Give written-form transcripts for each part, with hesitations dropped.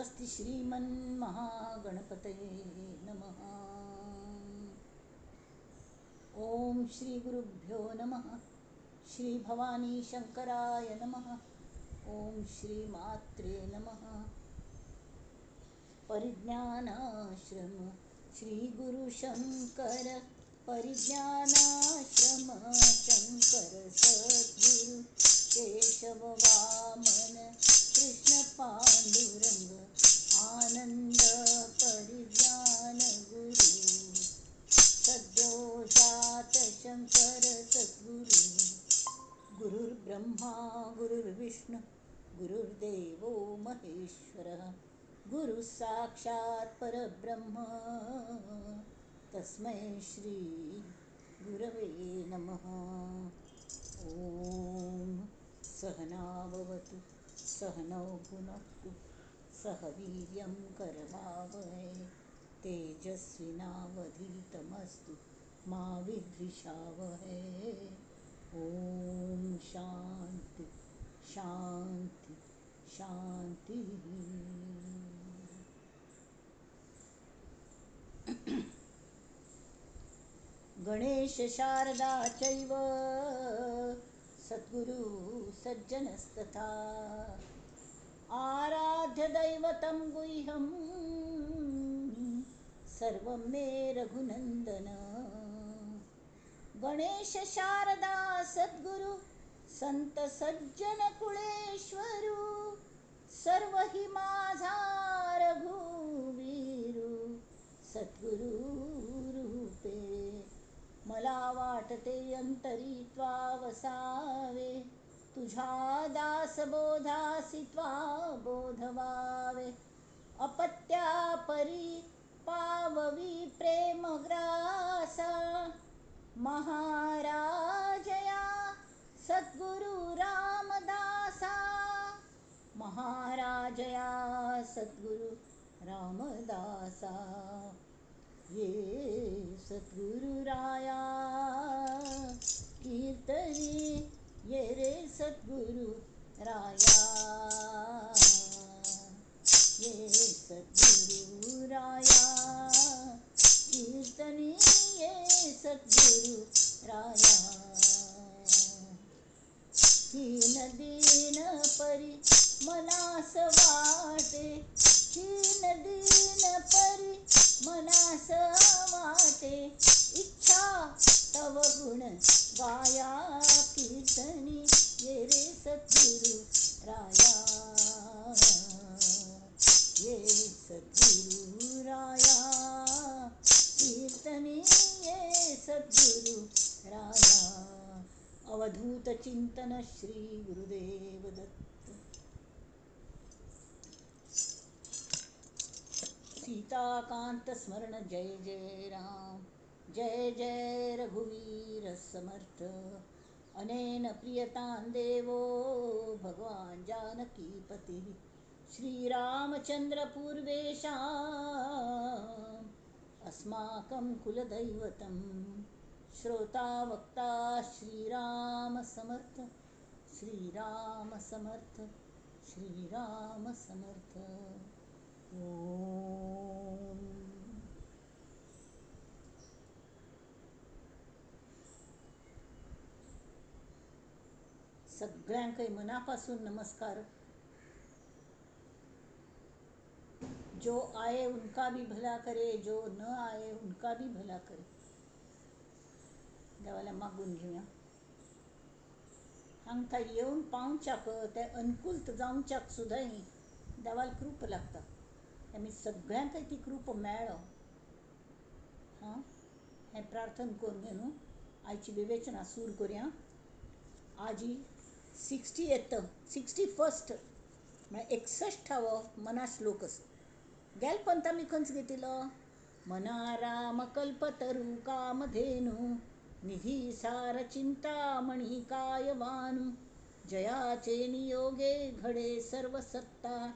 स्वस्ति श्रीमन्महागणपतये नमः. ओम श्री गुरुभ्यो नमः. श्री भवानी शंकराय नमः. ओम श्री मात्रे नमः. परिज्ञानाश्रम श्री गुरु शंकर, परिज्ञानाश्रम शंकर सद्गुरु केशव वामन कृष्ण पांडुरंग आनंद परिज्ञान गुरु सद्यो जात शंकर सद्गुरु. गुरुर्ब्रह्मा गुरुर्विष्णु गुरुर्देवो महेश्वरः, गुरु साक्षात् परब्रह्म तस्मै श्री गुरवे नमः. ओम सहनाववतु सहनौ भुनक्तु सह वीर्यं करवावहै, तेजस्विनावधीतमस्तु मा विद्विषावहै. ओम शांती शांती शांती. गणेश शारदा चैव सद्गुरु सज्जनस्तथा, आराध्य दैवतं गुह्यं सर्वं मे रघुनंदन. गणेश शारदा सद्गुरु संत सज्जन कुळेश्वरू, सर्व हि माझा रघुवीरू सद्गुरु रूपे. मला वाटते अंतरी त्वा वसावे, तुझ्या दासबोधासी त्वा बोधवावे. अपत्या परी पाववी प्रेमग्रासा, महाराजया सद्गुरु रामदासा, महाराजया सद्गुरु रामदासा. ये सद्गुरुराया कीर्तनी, ये रे सद्गुरु राया, ये सद्गुरुराया कीर्तनी, ये सद्गुरु राया. हीन दीन परी मनास वाटे, हीन दीन परी मनास वाटे, इच्छा तव गुण गाया कीर्तनी, ये रे सद्गुरु राया, ये सद्गुरु राया कीर्तनी, ये सद्गुरु राया. अवधूत चिंतन श्री गुरुदेव दत्त. सीताकांत स्मरण जय जय राम, जय जय रघुवीर समर्थ. अनेन प्रियतां देवो भगवान जानकीपतिः. श्रीरामचंद्र पूर्वेषाम् अस्माकं कुलदैवतं. श्रोता वक्ता श्रीराम समर्थ, श्रीराम समर्थ, श्रीराम समर्थ. ओम. सगळ्यांकय मनापासून नमस्कार. जो आए उनका भी भला करे, जो न आए उनका भी भला करे. देवाला मागून घेऊया. हांगता येवन पावच्याक ते अनुकूल जावच्याक सुद्दां देवाला कृप लागता. आमी सगळ्यांकय ती कृप मेळ्ळो हां, हें प्रार्थना करून घेवन आयची विवेचना सुरू करुया. आजी 61 म्हळ्यार 61वो मना श्लोक आसा. गेल पंत आमी खंयच घेतिल्लो? मना राम कल्पतरू कामधेनू, निधी सार चिंतामणी कायवानु, जयाचे नियोगे घडे सर्व सत्ता,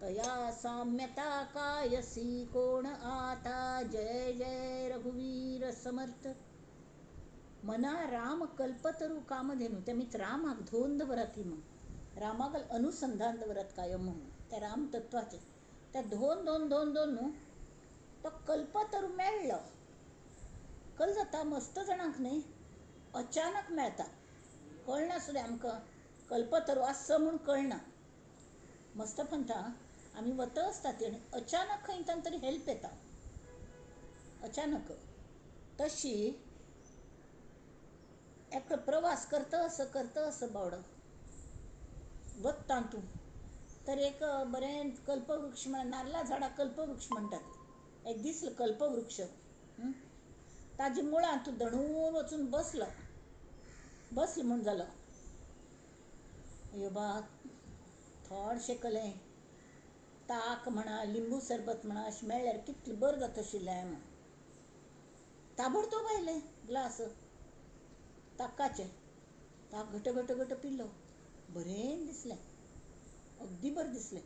तया साम्यता कायसी कोण आता. जय जय रघुवीर समर्थ. मना राम कल्पतरू कामधेनू, ते मीच रामाक धोन दवरात ही म्हण, रामाक अनुसंधान दवरात कायम म्हणून त्या राम तत्वाचें. त्या दोन दोन दोन दोन न्हू तो कल्पतरू मेळ्ळो. कल जाता मस्त जाणांक न्ही अचानक मेळता, कळना सुद्दां आमकां कल्पतरू आसा म्हूण कळना. मस्त पंथा आमी वता आसता ती आनी अचानक खंयच्यान तरी हेल्प येता अचानक. तशी एकलो प्रवास करता असो करता असो बावडो वता तूं तर एक बरें कल्पवृक्ष म्हळ्यार नाल्ला झाडाक कल्पवृक्ष म्हणटात, एक दिसलो कल्पवृक्ष, ताजे मुळां तूं दणून वचून बसलो, बसलो म्हूण जालो. अयो बा थोडशें कलें ताक म्हणा लिंबू सरबत म्हणा अशें मेळ्ळ्यार कितलें बरें जाता आशिल्लें म्हूण. ताबडतोब आयलें ग्लास ताकाचें, ताक घट घट घट पिलो, बरें दिसलें, अगदी बरें दिसलें.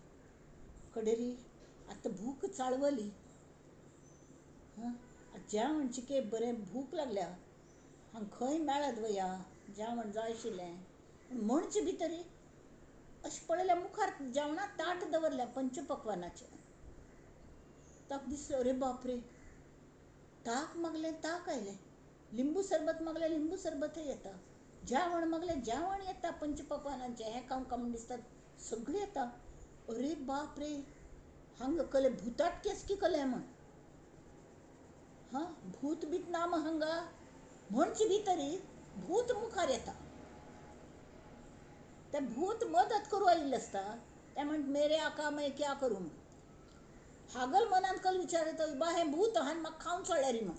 कडेरी आतां भूक चाळवली, हां जेवणची केप बरें भूक लागल्या, हांगा खंय मेळत वया जेवण जाय आशिल्लें म्हणचे भितरी अशें पळयल्यार मुखार जेवणा ताट दवरलें पंचपक्वानाचें. ताका दिसलें अरे बाप रे, ताक मागलें ताक आयलें, लिंबू सरबत मागलें लिंबू सरबतय येता, जेवण मागलें जेवण येता पंचपक्वानाचें, हें खावंक म्हूण दिसता सगळें येता. अरे बाप रे, हांगा कले भुताट केस की कले म्हूण, हां भूत बीत ना हांगा म्हणचे भितरी भूत मुखार येता. तें भूत मदत करूं आयिल्लें आसता, तें म्हण मेरे आका मैं क्या करूं म्हूण. हागल मनांत कल विचार येता बा हें भूत हांवें म्हाका खावन सोडल्यार म्हूण,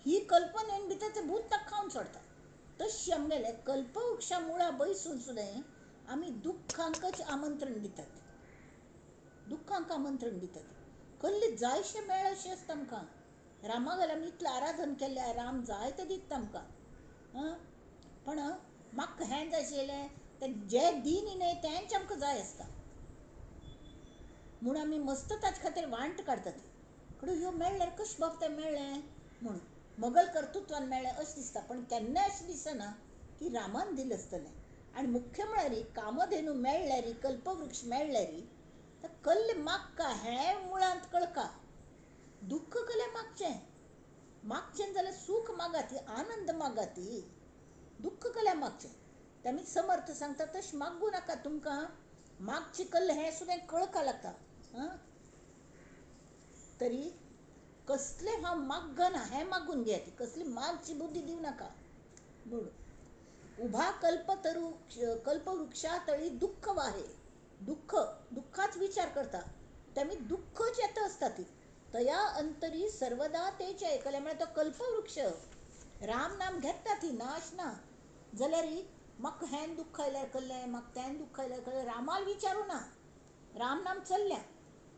ही कल्पनेन भितर तें भूत ताका खावन सोडटा. तशी आमगेले कल्पवृक्षा मुळां बैसून सुद्दां आमी दुख्खांकच आमंत्रण दितात, दुख्खांक आमंत्रण दितात. कसलें जायशें मेळ अशें आसता आमकां. रामा गेल्यार आमी इतलें आराधन केल्लें, राम जाय तें दिता आमकां, आं पण म्हाका हें जाय आशिल्लें तें जे दिन न्हय तेंच आमकां जाय आसता म्हूण आमी मस्त ताचे खातीर वांट काडटात. कडू ह्यो मेळ्ळ्यार कशें बाब तें मेळ्ळें म्हूण मगल कर्तृत्वान मेळ्ळें अशें दिसता, पण केन्नाय अशें दिसना की रामान दिलें आसतलें. आनी मुख्य म्हळ्यार कामधेनू मेळ्ळ्यार, कल्पवृक्ष मेळ्ळ्यार तर कल्ले मागका हें मुळांत कळका. दुख्ख कलें मागचें, मागचें जाल्यार सूख मागाती, आनंद मागाती, दुख्ख कलें मागचें. तेमी समर्थ सांगता तशें मागूं नाका, तुमकां मागची कल्ल हें सुद्दां कळका लागता. आं तरी कसलें हांव मागना हें मागून घेयात, कसली मागची बुद्धी दिवं नाका म्हूण. उभा कल्पतरू कल्पवृक्षा तळी दुख्ख वाहे, दुख्ख दुख्खाच विचार करता तेमी दुख्खच येता आसता ती. तया अंतरी सर्वदा तेचे ऐकलें म्हळ्यार तो कल्पवृक्ष राम नाम घेता ती नाश ना जाल्यार म्हाका हें दुख्ख आयल्यार कल्लें, म्हाका तें दुख्ख आयल्यार कल्लें, रामाल विचारूं ना, राम नाम चल्ल्या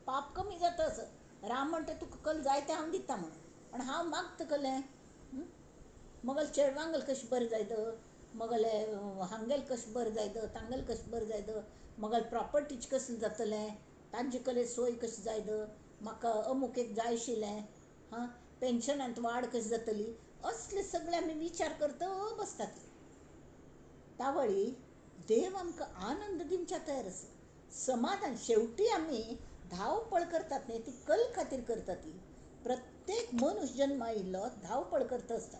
पाप कमी जाता असो. राम म्हणटा तुका कल जाय तें हांव दिता म्हणून, पण हांव मागता कलें मगल चेडवांगल कशें बरें जायत, मगले हांगेल कशें बरें जायत, तांगेल कशें बरें जायत, मगल प्रॉपर्टीच कसलें जातलें, तांचे कले सोय कशी जायत, म्हाका अमूक एक जाय आशिल्लें, हां पेन्शनांत वाड कशी जातली, असले सगळे आमी विचार करता बसतात. तावळी देव आमकां आनंद दिवच्या तयार आसा, समाधान. शेवटी आमी धांवपळ करतात न्ही ती कल खातीर करतात ती. प्रत्येक मनुष्य जन्म आयिल्लो धांवपळ करता आसता,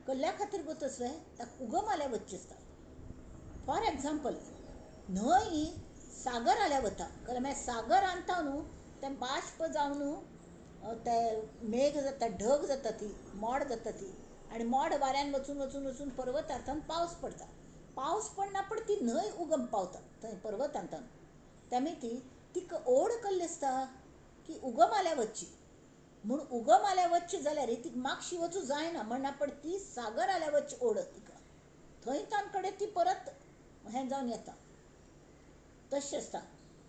कल्ल्या खातीर गोत आसलें ताका उगम आल्या वचचें आसता. फॉर एग्जाम्पल न्हंय सागर आल्या वता, मागीर सागर आणता न्हू तें बाश्प जावन ते मेघ जाता, ढग जाता, ती मोड जाता ती, आनी मोड वाऱ्यान वचून वचून वचून पर्वतांत पावस पडटा. पावस पडना पण ती न्हंय उगम पावता थंय पर्वतांत. तेमी ती तिका ओड कल्ली आसता की उगम आल्या वचची म्हूण. उगम आल्या वचची जाल्यार तिका मागशी वचूं जायना म्हणना, पण ती सागर आल्या वचची ओड तिका, थंय तान कडेन ती परत हें जावन येता. तशें आसता.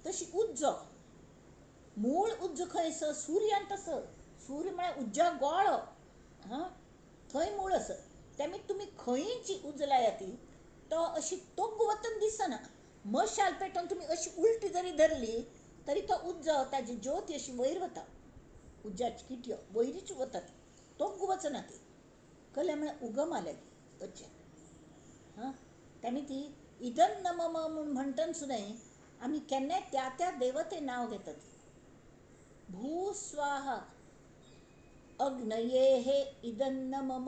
तशी उज्जो मूळ उज्जो खंय आसा, सुर्यांत आसा. सूर्य म्हळ्यार उज्जा गोळो, हां थंय मूळ आसा. तेमी तुमी खंयची उज लाया ती तो अशी तोग्ग वतन दिसना. मशाल पेटोवन तुमी अशी उलटी जरी धरली तरी तो उज्जो ताजी ज्योती अशी वयर वता, उज्जाची किटयो वयरीच वता ती, तोग्ग वचना ती. कलें म्हळ्यार उगम आल्या वचचें. हां तेमी ती इदन नमम म्हूण म्हणटन सुद्दां आमी केन्नाय त्या त्या देवते नांव घेतात. भू स्वाहा अग्नये हे इदन्न मम.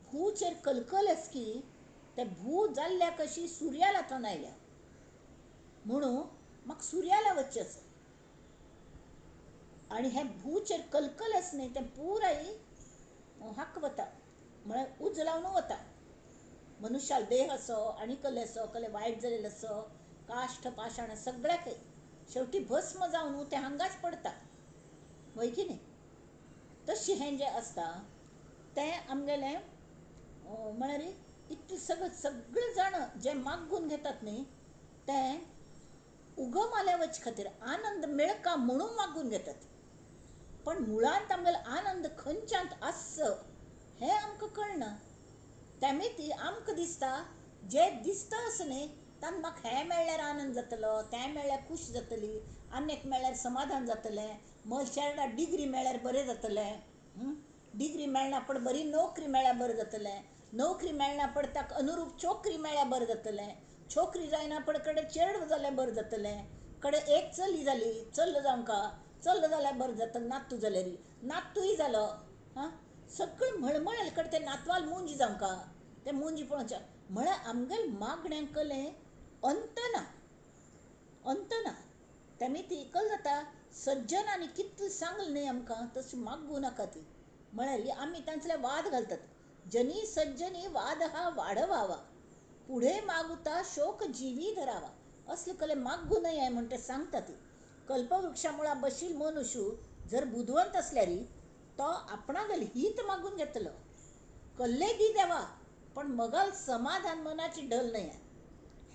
भूचेर कलकल आसकी ते भू जाल्ल्या कशी सुर्याला थंय आयल्या म्हणून म्हाका सुर्याला वचचें आसा. आनी हें भूचेर कलकल आसा न्ही तें पुराय हाका वता, म्हळ्यार उजो लावन वता. मनुष्याल देह असो आनी कले असो, कले वायट जालेलो असो, काश्ठ पाशाण सगळ्याक शेवटी भस्म जावन तें हांगाच पडता, वय की न्ही? तशें हें जें आसता तें आमगेलें म्हळ्यार इतलें सगळें सगळे जाण जें मागून घेतात न्ही तें उगम आल्या वचचे खातीर आनंद मेळका म्हणून मागून घेतात. पण मुळांत आमगेलो आनंद खंयच्यांत आस हें आमकां कळना. तेमी ती आमकां दिसता जें दिसता आसा न्ही तांकां म्हाका हें मेळ्ळ्यार आनंद जातलो, तें मेळ्ळ्यार खूश जातली, आनी एक मेळ्ळ्यार समाधान जातलें, म्हज्या चेरडाक डिग्री मेळ्ळ्यार बरें जातलें, डिग्री मेळना पण बरी नोकरी मेळ्ळ्यार बरें जातलें, नोकरी मेळना पण ताका अनुरूप छोकरी मेळ्ळ्यार बरें जातलें, छोकरी जायना पण कडेन चेडूं जाल्यार बरें जातलें, कडेन एक चली जाली चल्लो जावंका, चल्लो जाल्यार बरें जातलें, नातू जाल्यार नातूय जालो, हां सगळें मळमळ कडेन ते नातवाल मुंज जावंका, ते मुंज पळोवच्या म्हळ्यार आमगेले मागण्यांक कलें अंत ना, अंत ना. तेमी ती कल जाता सज्जनांनी कितलें सांगलें न्ही आमकां तशें मागूं नाका ती, म्हळ्यार आमी तांचले वाद घालतात. जनी सज्जनी वाद हा वाडवावा पुढे मागुता शोक जीवी धरावा, असले कले मागू नये म्हण ते सांगता ती. कल्पवृक्षा मुळा बशील मनुष्य जर बुदवंत असल्यारी तो आपणागेल हित मागून घेतलो, कल्ले दी देवा पण मगाल समाधान मनाची ढल नये,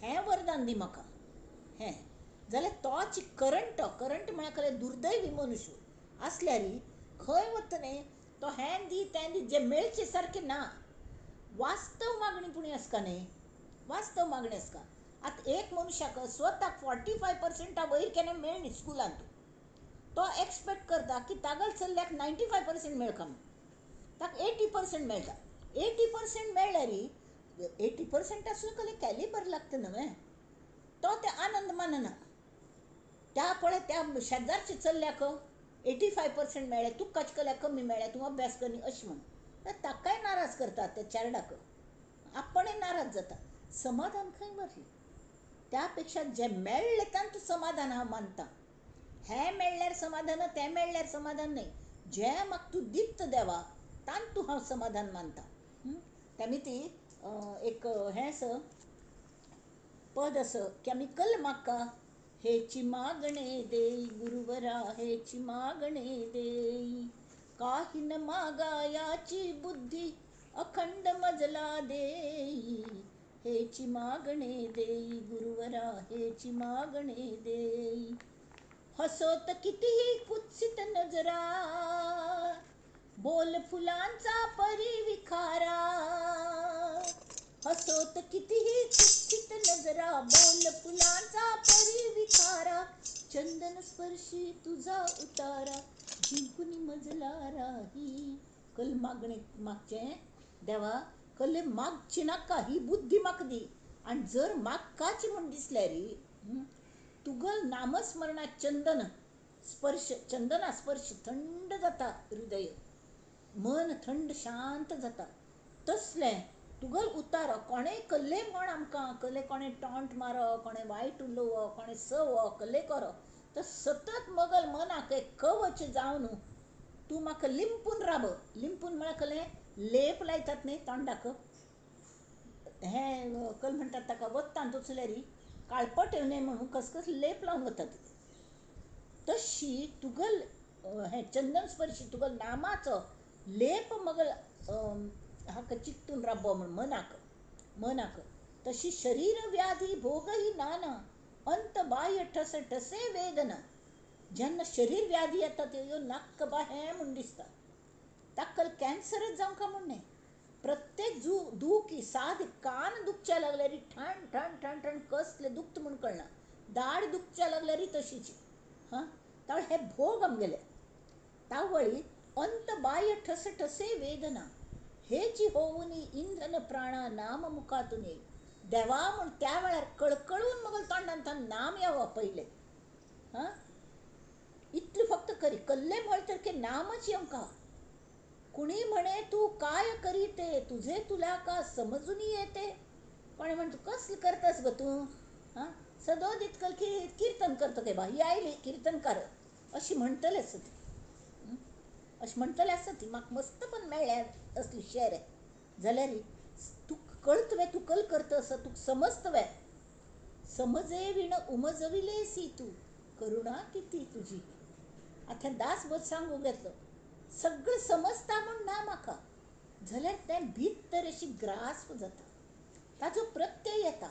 हें वरदान दी म्हाका. हें जाल्यार तोच करंट, करंट म्हळ्यार कले दुर्दैवी मनुष्य असल्यारी खंय वता न्ही तो हें दी तें दी जें मेळचें सारकें ना. वास्तव मागणी पुणी आसका न्ही, वास्तव मागणी आसका. आतां एक मनशाक स्वताक 45% वयर केन्ना मेळ्ळी स्कुलांत, तो एक्सपेक्ट करता की तागल चल्ल्याक 95% मेळका म्हूण, ताका 80% मेळटा. 80% मेळ्ळ्यारी 80% आसून कले कॅलिबर लागता न्हय, तो ते आनंद मानना. त्या पळय त्या शेजारच्या चल्ल्याक 85% मेळ्ळें, तुका कल्या कमी मेळ्ळें, तूं अभ्यास करनी अशें म्हण ताकाय नाराज करतात त्या चेरडाक, आपणय नाराज जाता. समाधान खंय वतलें? त्या पेक्षा जें मेळ्ळें तातूंत समाधान हांव मानता. हें मेळ्ळ्यार समाधान, तें मेळ्ळ्यार समाधान न्हय, जें म्हाका तूं दिता देवा तातूंत हांव समाधान मानता. तेमी ती एक हें आसा पद आसा की आमी कल मागका हेची मागणे देई गुरुवरा हेची मागणे देई, काही न मागायाची बुद्धी अखंड मजला देई, हेची मागणे देई गुरुवरा हेची मागणे देई. हसोत कितीही कुत्सित नजरा, बोल फुलांचा परिविखारा, हसोत कितीही कुत्सित नजरा, बोल फुलांचा परिविखारा, चंदन स्पर्शी तुझा उतारा, जिंकून मजला राही. कल मागणे मागचें देवा कले मागची नाका ही बुद्धी म्हाका दी, आनी जर मागकाची म्हूण दिसल्यारी तुगल नामस्मरणात चंदन स्पर्श, चंदना स्पर्श थंड जाता हृदय, मन थंड शांत जाता. तसलें तुगल उतारो कोणें कल्ले म्हण आमकां कल्ले कोणें टॉन्ट मारप, कोणें वायट उलोवप, कोणें सवप, कल्ले करप, तर सतत मगल मनाक एक कवच जावन तूं म्हाका लिंपून राब. लिंपून म्हळ्यार कलें लेप लायतात न्ही तोंडाक, हें कल म्हणटात ताका, वत्तान वचल्यारी काळपट येवं नये म्हणून खसखस लेप लावन वतात. तशी तुगल हें चंदन स्पर्शी तुगल नामाचो लेप मगल हाका चिकटून राबो म्हण मनाक, मनाक. तशी शरीर व्याधी भोगही नाना, अंत बाह्य ठस ठसे वेदना. जेन्ना शरीर व्याधी येता त्यो नाक्क बा हें म्हूण दिसता, ताका कॅन्सरच जावंक म्हूण न्हय. प्रत्येक जू दूख साद कान दुखच्या लागल्यारी ठण ठण ठण ठण कसले दुखत म्हूण कळना, दाड दुखच्या लागल्यारी तशीच. हां तावळ हे भोग आमगेले. तावळी अंत बाह्य ठस ठसे वेदना, हेची होऊनी इंधन प्राणा नाम मुखातून येई. देवा म्हूण त्या वेळार कळकळून मगल तोंडान नाम यावं पयलें. हां इतलें फक्त करी कल्ले म्हळ तर नामच येवंका. कुणी म्हणे तू काय करीते, तुझे तुला का समजून येते. कोणी म्हणतो कसलं करतस ग तूं, हां सदोदित कल की कीर्तन करतो काय बा, ही आयली कीर्तनकार अशी म्हणटले आसता ती, अशें म्हणटले आसता ती. म्हाका मस्त पण मेळ्ळ्या असली शेर जाल्यार तूं कळत वे, तूं कल करता असो तुका समजत वे. समजे विण उमजविलेसी तू, करुणा किती तुजी. आतां दासबोध सांगूंक घेतलो सगळें समजता म्हूण ना म्हाका, जाल्यार तें भितर अशी ग्रास्प जाता, ताजो प्रत्यय येता,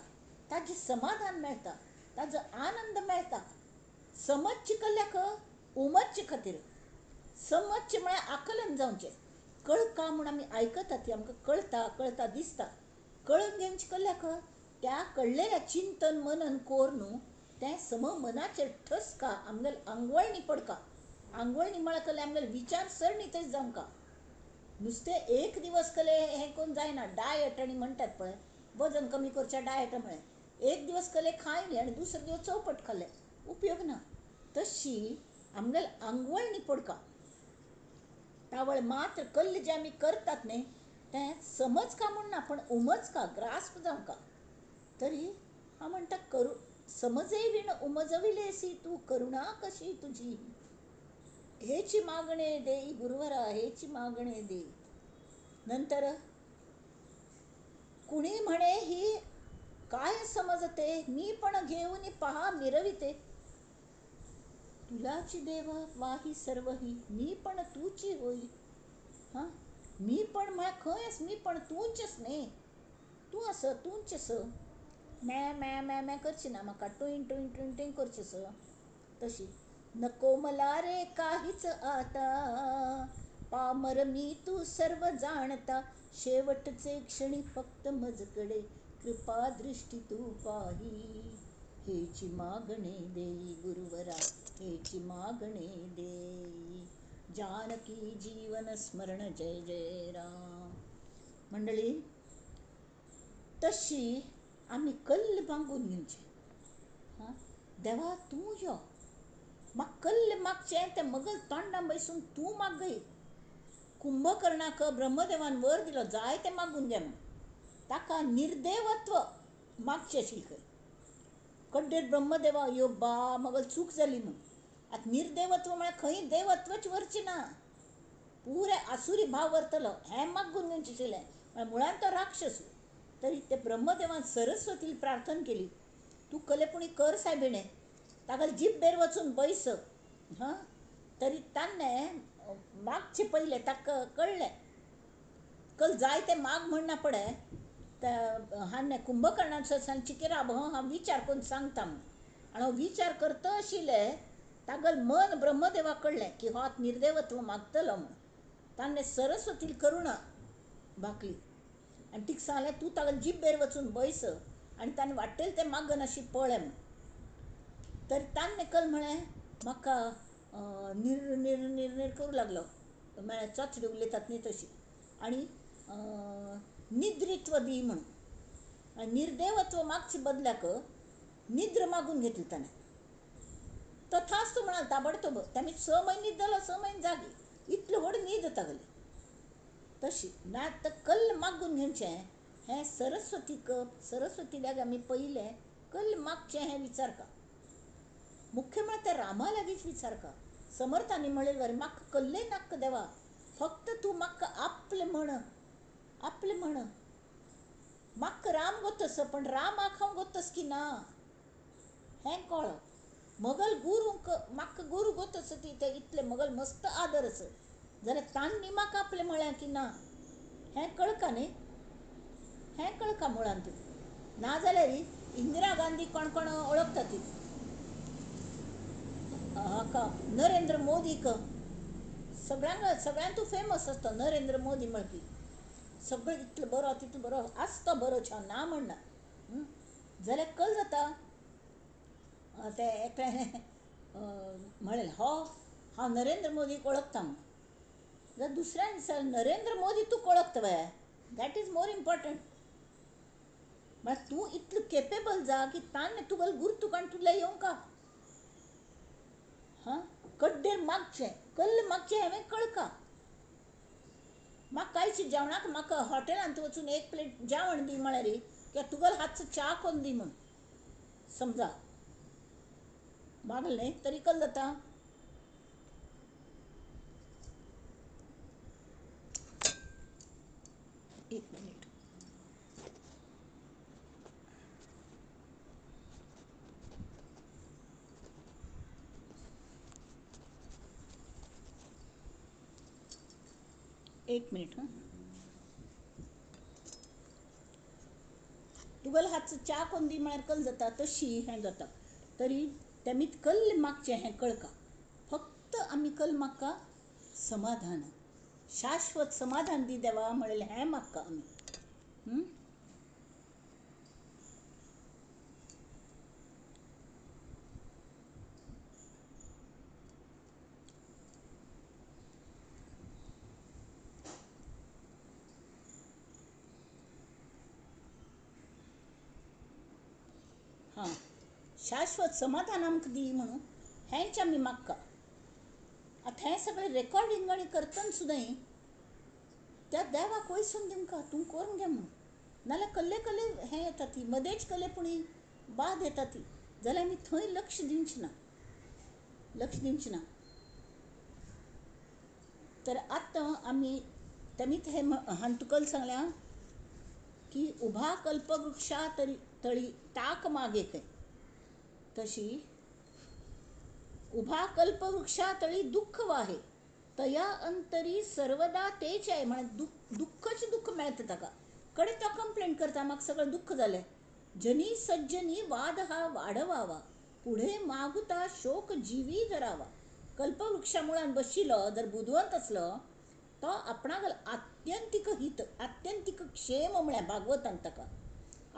ताजें समाधान मेळटा, ताजो आनंद मेळटा. समजचे कल्ल्याक उमजचे खातीर, समजचें म्हळ्यार आकलन जावचें. कळका म्हूण आमी आयकता ती आमकां कळटा कळटा दिसता, कळून घेवचें कल्ल्याक त्या कळ्ळेल्या चिंतन मनन कोर न्हू तें सम मनाचेर ठसका, आमगेले आंगवळणी पडका. आंगवळणी म्हळ्यार कल्ले आमगेले विचार सरणी थंय जावंका. नुस्तें एक दिवस कले हें करून जायना. डायट आनी म्हणटात पळय, वजन कमी करचें डायट म्हळें, एक दिवस कले खाय न्ही आनी दुसरो दिवस चौपट खाल्ले उपयोग ना. तशी आमगेले आंगवळणी पडका. तावळ मात्र कल्ले जे आमी करतात न्ही तें समज का म्हूण ना, पण उमज का, ग्रास्प जावंका. तरी हांव म्हणटा करू समजे विण उमजविलेसी तू, करुणा कशी तुजी. हेची मागणे देई गुरुवरा, हेची मागणे देई. नंतर कुणी म्हणे ही काय समजते, मी पण घेऊन पहा मिरविते. तुलाची देवा वाही सर्वही, मी पण तुची होई. हां मी पण म्हळ्यार खंय आस, मी पण तूंच न्ही, तूं आस तूंच आस. मॅ मॅ मॅ मॅ करची ना म्हाका, टुंय टुंय टुंय टुंय करची स तशी. नको मला रे काहीच आता, पामर मी तू सर्व जाणता. शेवटचे क्षणी फक्त मजकडे कृपा दृष्टी तू पाही. हेची मागणे देई गुरुवरा, हेची मागणे देई. जानकी जीवन स्मरण जय जय राम. मंडळी तशी आमी कल्ल मागून घेवचें. हां देवा तूं यो, म्हाका कल्ल मागचें तें मगल तोंडा बैसून तूं मागय. कुंभकर्णाक ब्रह्मदेवान वर दिलो जाय तें मागून घे म्हूण, ताका निर्देवत्व मागचें आशिल्लें खंय. कड्डेर ब्रह्मदेवा यो बा मगल चूक जाली म्हूण. आतां निर्देवत्व म्हळ्यार खंय देवत्वच व्हरचें ना, पुरे आसुरी भाव व्हरतलो हें मागून घेवचें आशिल्लें. म्हळ्यार मुळान तो राक्षस. तरी ते ब्रह्मदेवान सरस्वतीक प्रार्थना केली, तूं कलेपुणी कर सायबिणें, ताका जिब्बेर वचून बैस. हां तरी ताणें मागचे पयलें ताका कळ्ळें कल जाय तें माग म्हणना पडे. हाणें कुंभकर्णाचो चिकेराब हांव विचार करून सांगता म्हूण, आनी हो विचार करता आशिल्लें तागेलें मन ब्रह्मदेवाक कळ्ळें की हो आतां निर्देवत्व मागतलो म्हूण. ताणें सरस्वतीक करुणा भाकली आनी तिका सांगलें तूं तागेले जिब्बेर वचून बैस आनी ताणें वाडटेलें तें मागन अशी पळय म्हूण. तर ताणें कल म्हळें म्हाका निर निर निर निर करूं लागलो, म्हळ्यार चोचडी उलयतात न्ही तशी, आनी निद्रित्व दी म्हूण. आनी निर्देवत्व मागचे बदल्याक निद्र मागून घेतली ताणें. तथास्तु म्हणाल ताबडतोब. ताणें 6 म्हयने न्हिदलो, 6 म्हयने जागी, इतली व्हड न्हीद तागेली तशी ना. तर कल्ल मागून घेवचें हें सरस्वतीक, सरस्वती लागीं आमी पयलें कल्ल मागचें हें विचारका. मुख्य म्हळ्यार त्या रामा लागींच विचारका. समर्थांनी म्हणलें बरें म्हाका कल्लें नाका देवा, फक्त तूं म्हाका आपलें म्हण, आपलें म्हण. म्हाका राम गोतस पण रामाक हांव गोतस की ना हें कळ्ळो. मगल गुरूंक म्हाका गुरू गोतस ती ते इतले मगल मस्त आदर आस, जाल्यार तांणी म्हाका आपलें म्हळ्यां की ना हें कळका न्ही, हें कळका मुळांत तुका. ना जाल्यार इंदिरा गांधी कोण कोण वळखता ती, हाका नरेंद्र मोदीक सगळ्यांक सगळ्यांक तूं फेमस आसता नरेंद्र मोदी म्हणपी, सगळें इतलो बरो तितलो बरो आसता, बरो छान ना म्हणना. जाल्यार कल जाता ते एकल्यान म्हणलें हो हांव नरेंद्र मोदीक वळखता म्हूण. जाल्यार दुसऱ्यान विचारलें नरेंद्र मोदी तूं वळखता वे, that is more important. म्हळ्यार तूं इतलो केपेबल जा की ताणें तुगेलो गुर्तू काडून तुगेल्या येवंका. हां कड्डेर मागचें, कल्ल मागचें हांवें कळका. म्हाका कांयच जेवणाक म्हाका हॉटेलांत वचून एक प्लेट जेवण दी म्हळ्यार किंवा तुगेलो हातचो च्या करून दी म्हूण समजा मागलें न्ही तरी कल्ल जाता. एक मिनीट. एक मिनीट. हां, तुगेलो हातचो च्या करून दी म्हळ्यार कल्ल जाता, तशी हें जाता. तरी तेमी कल्ल मागचें हें कळका. फक्त आमी कल्ल मागका समाधान, शाश्वत समाधान दी देवा म्हणलें हें मागका आमी. हां, शाश्वत समाधान आमकां दी म्हणून हेंच आमी मागका. आतां हें सगळें रेकॉर्डिंग आनी करतना सुद्दां त्या देवाक वयसून दिवंका तूं करून घे म्हणून, नाल्यार कल्ले कल्ले हें येता ती मदेच कल्ले पुणी बाद येता ती, जाल्यार आमी थंय लक्ष दिवचें ना, लक्ष दिवचें ना. तर आतां आमी तेमी हें हांवें तुका सांगल्या की उभा कल्पवृक्षा तरी तळी ताक मागे खंय, तशी उभा कल्पवृक्षा तळी दुःख वाहे तया अंतरी सर्वदा तेच आहे. म्हळ्यार दुःखच दुःख मेळटा ताका, कडे तो कंप्लेंट करता म्हाका सगळें दुःख जालें. जनी सज्जनी वाद हा वाढवावा पुढे मागुता शोक जीवी धरावा. कल्पवृक्षा मुळान बशिल्लो जर बुदवंत आसलो तो आपणाक आत्यंतीक हित, आत्यंतीक क्षेम म्हळ्यार भागवतान ताका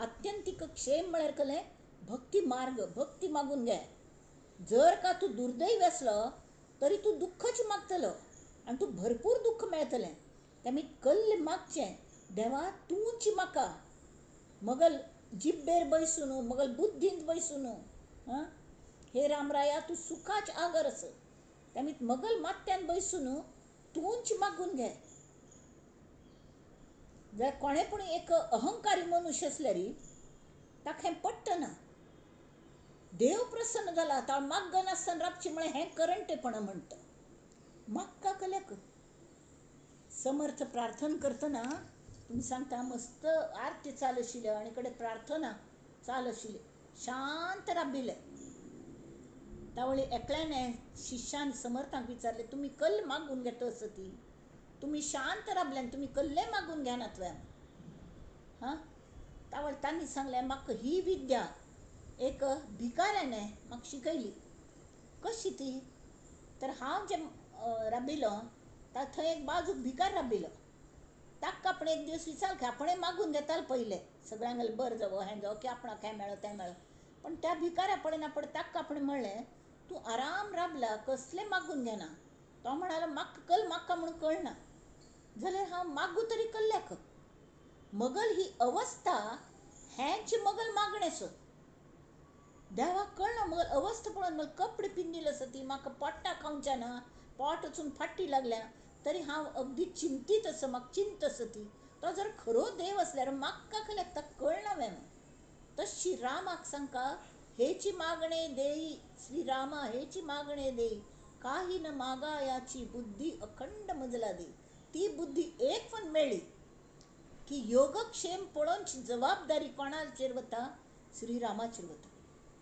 आत्यंतीक क्षेम म्हळ्यार कलें भक्ती मार्ग, भक्ती मागून घे. जर का तूं दुर्दैव आसलो तरी तूं दुःखच मागतलो आनी तूं भरपूर दुःख मेळटलें. तेमी कल्ल मागचें देवा तूंच म्हाका मगल जिब्बेर बैसून, मगल बुद्धींत बैसून, हां हे रामराया तूं सुखाच आगर आस, तेमी मगल मात्यान बैसून तूंच मागून घे. जर कोणें पूण एक अहंकारी मनुष्य आसल्यार ताका हें पडटना. देव प्रसन्न जाला तो मागनासतना राबचें म्हळ्यार हें करंटेपण म्हणटा. मागका कल्याक समर्थ प्रार्थना करतना तुमी सांगता मस्त आरती चालू आशिल्ली आनी कडेन प्रार्थना चालू आशिल्ली, शांत राबिल्ले. तावळी एकल्याने शिष्यान समर्थांक विचारले तुमी कल्ल मागून घेता आसती, तुमी शांत राबले आनी तुमी कल्ले मागून घेनात व्हय? हां, तावळ तांणी सांगलें म्हाका ही विद्या एक भिकाऱ्याने म्हाका शिकयली. कशी ती? तर हांव जें राबिलो थंय एक बाजूक भिकार राबिलो, ताका आपण एक दीस विचार आपणें मागून घेतालो पयलें सगळ्यांक बरें जावं हें जावं की आपणाक हें मेळो तें मेळो, पण त्या भिकाऱ्या पळयना पण ताका आपणें म्हणलें तूं आराम राबला कसलें मागून घेना. तो म्हणालो म्हाका कल मागका म्हणून कळना जाल्यार हांव मागू तरी कल्ल्याक मगल ही अवस्था हेंच मगल मागणें सो देवाक कळना. मगल अवस्था पळोवन मगल कपडे पिंदिल आसा ती म्हाका पोट्टा खावच्या ना, पोट वचून फाटी लागल्या तरी हांव अगदी चिंतीत आसा, म्हाका चिंत आसा ती. तो जर खरो देव आसल्यार म्हाका कल्याक ताका कळना वें. तशी रामाक सांगका हेची मागणे देई श्री रामा हेची मागणे देई काही न मागा याची बुद्धी अखंड मजला देई. ती बुद्धी एक पण मेळ्ळी की योगक्षेम पळोवची जबाबदारी कोणाचेर वता? श्रीरामाचेर वता.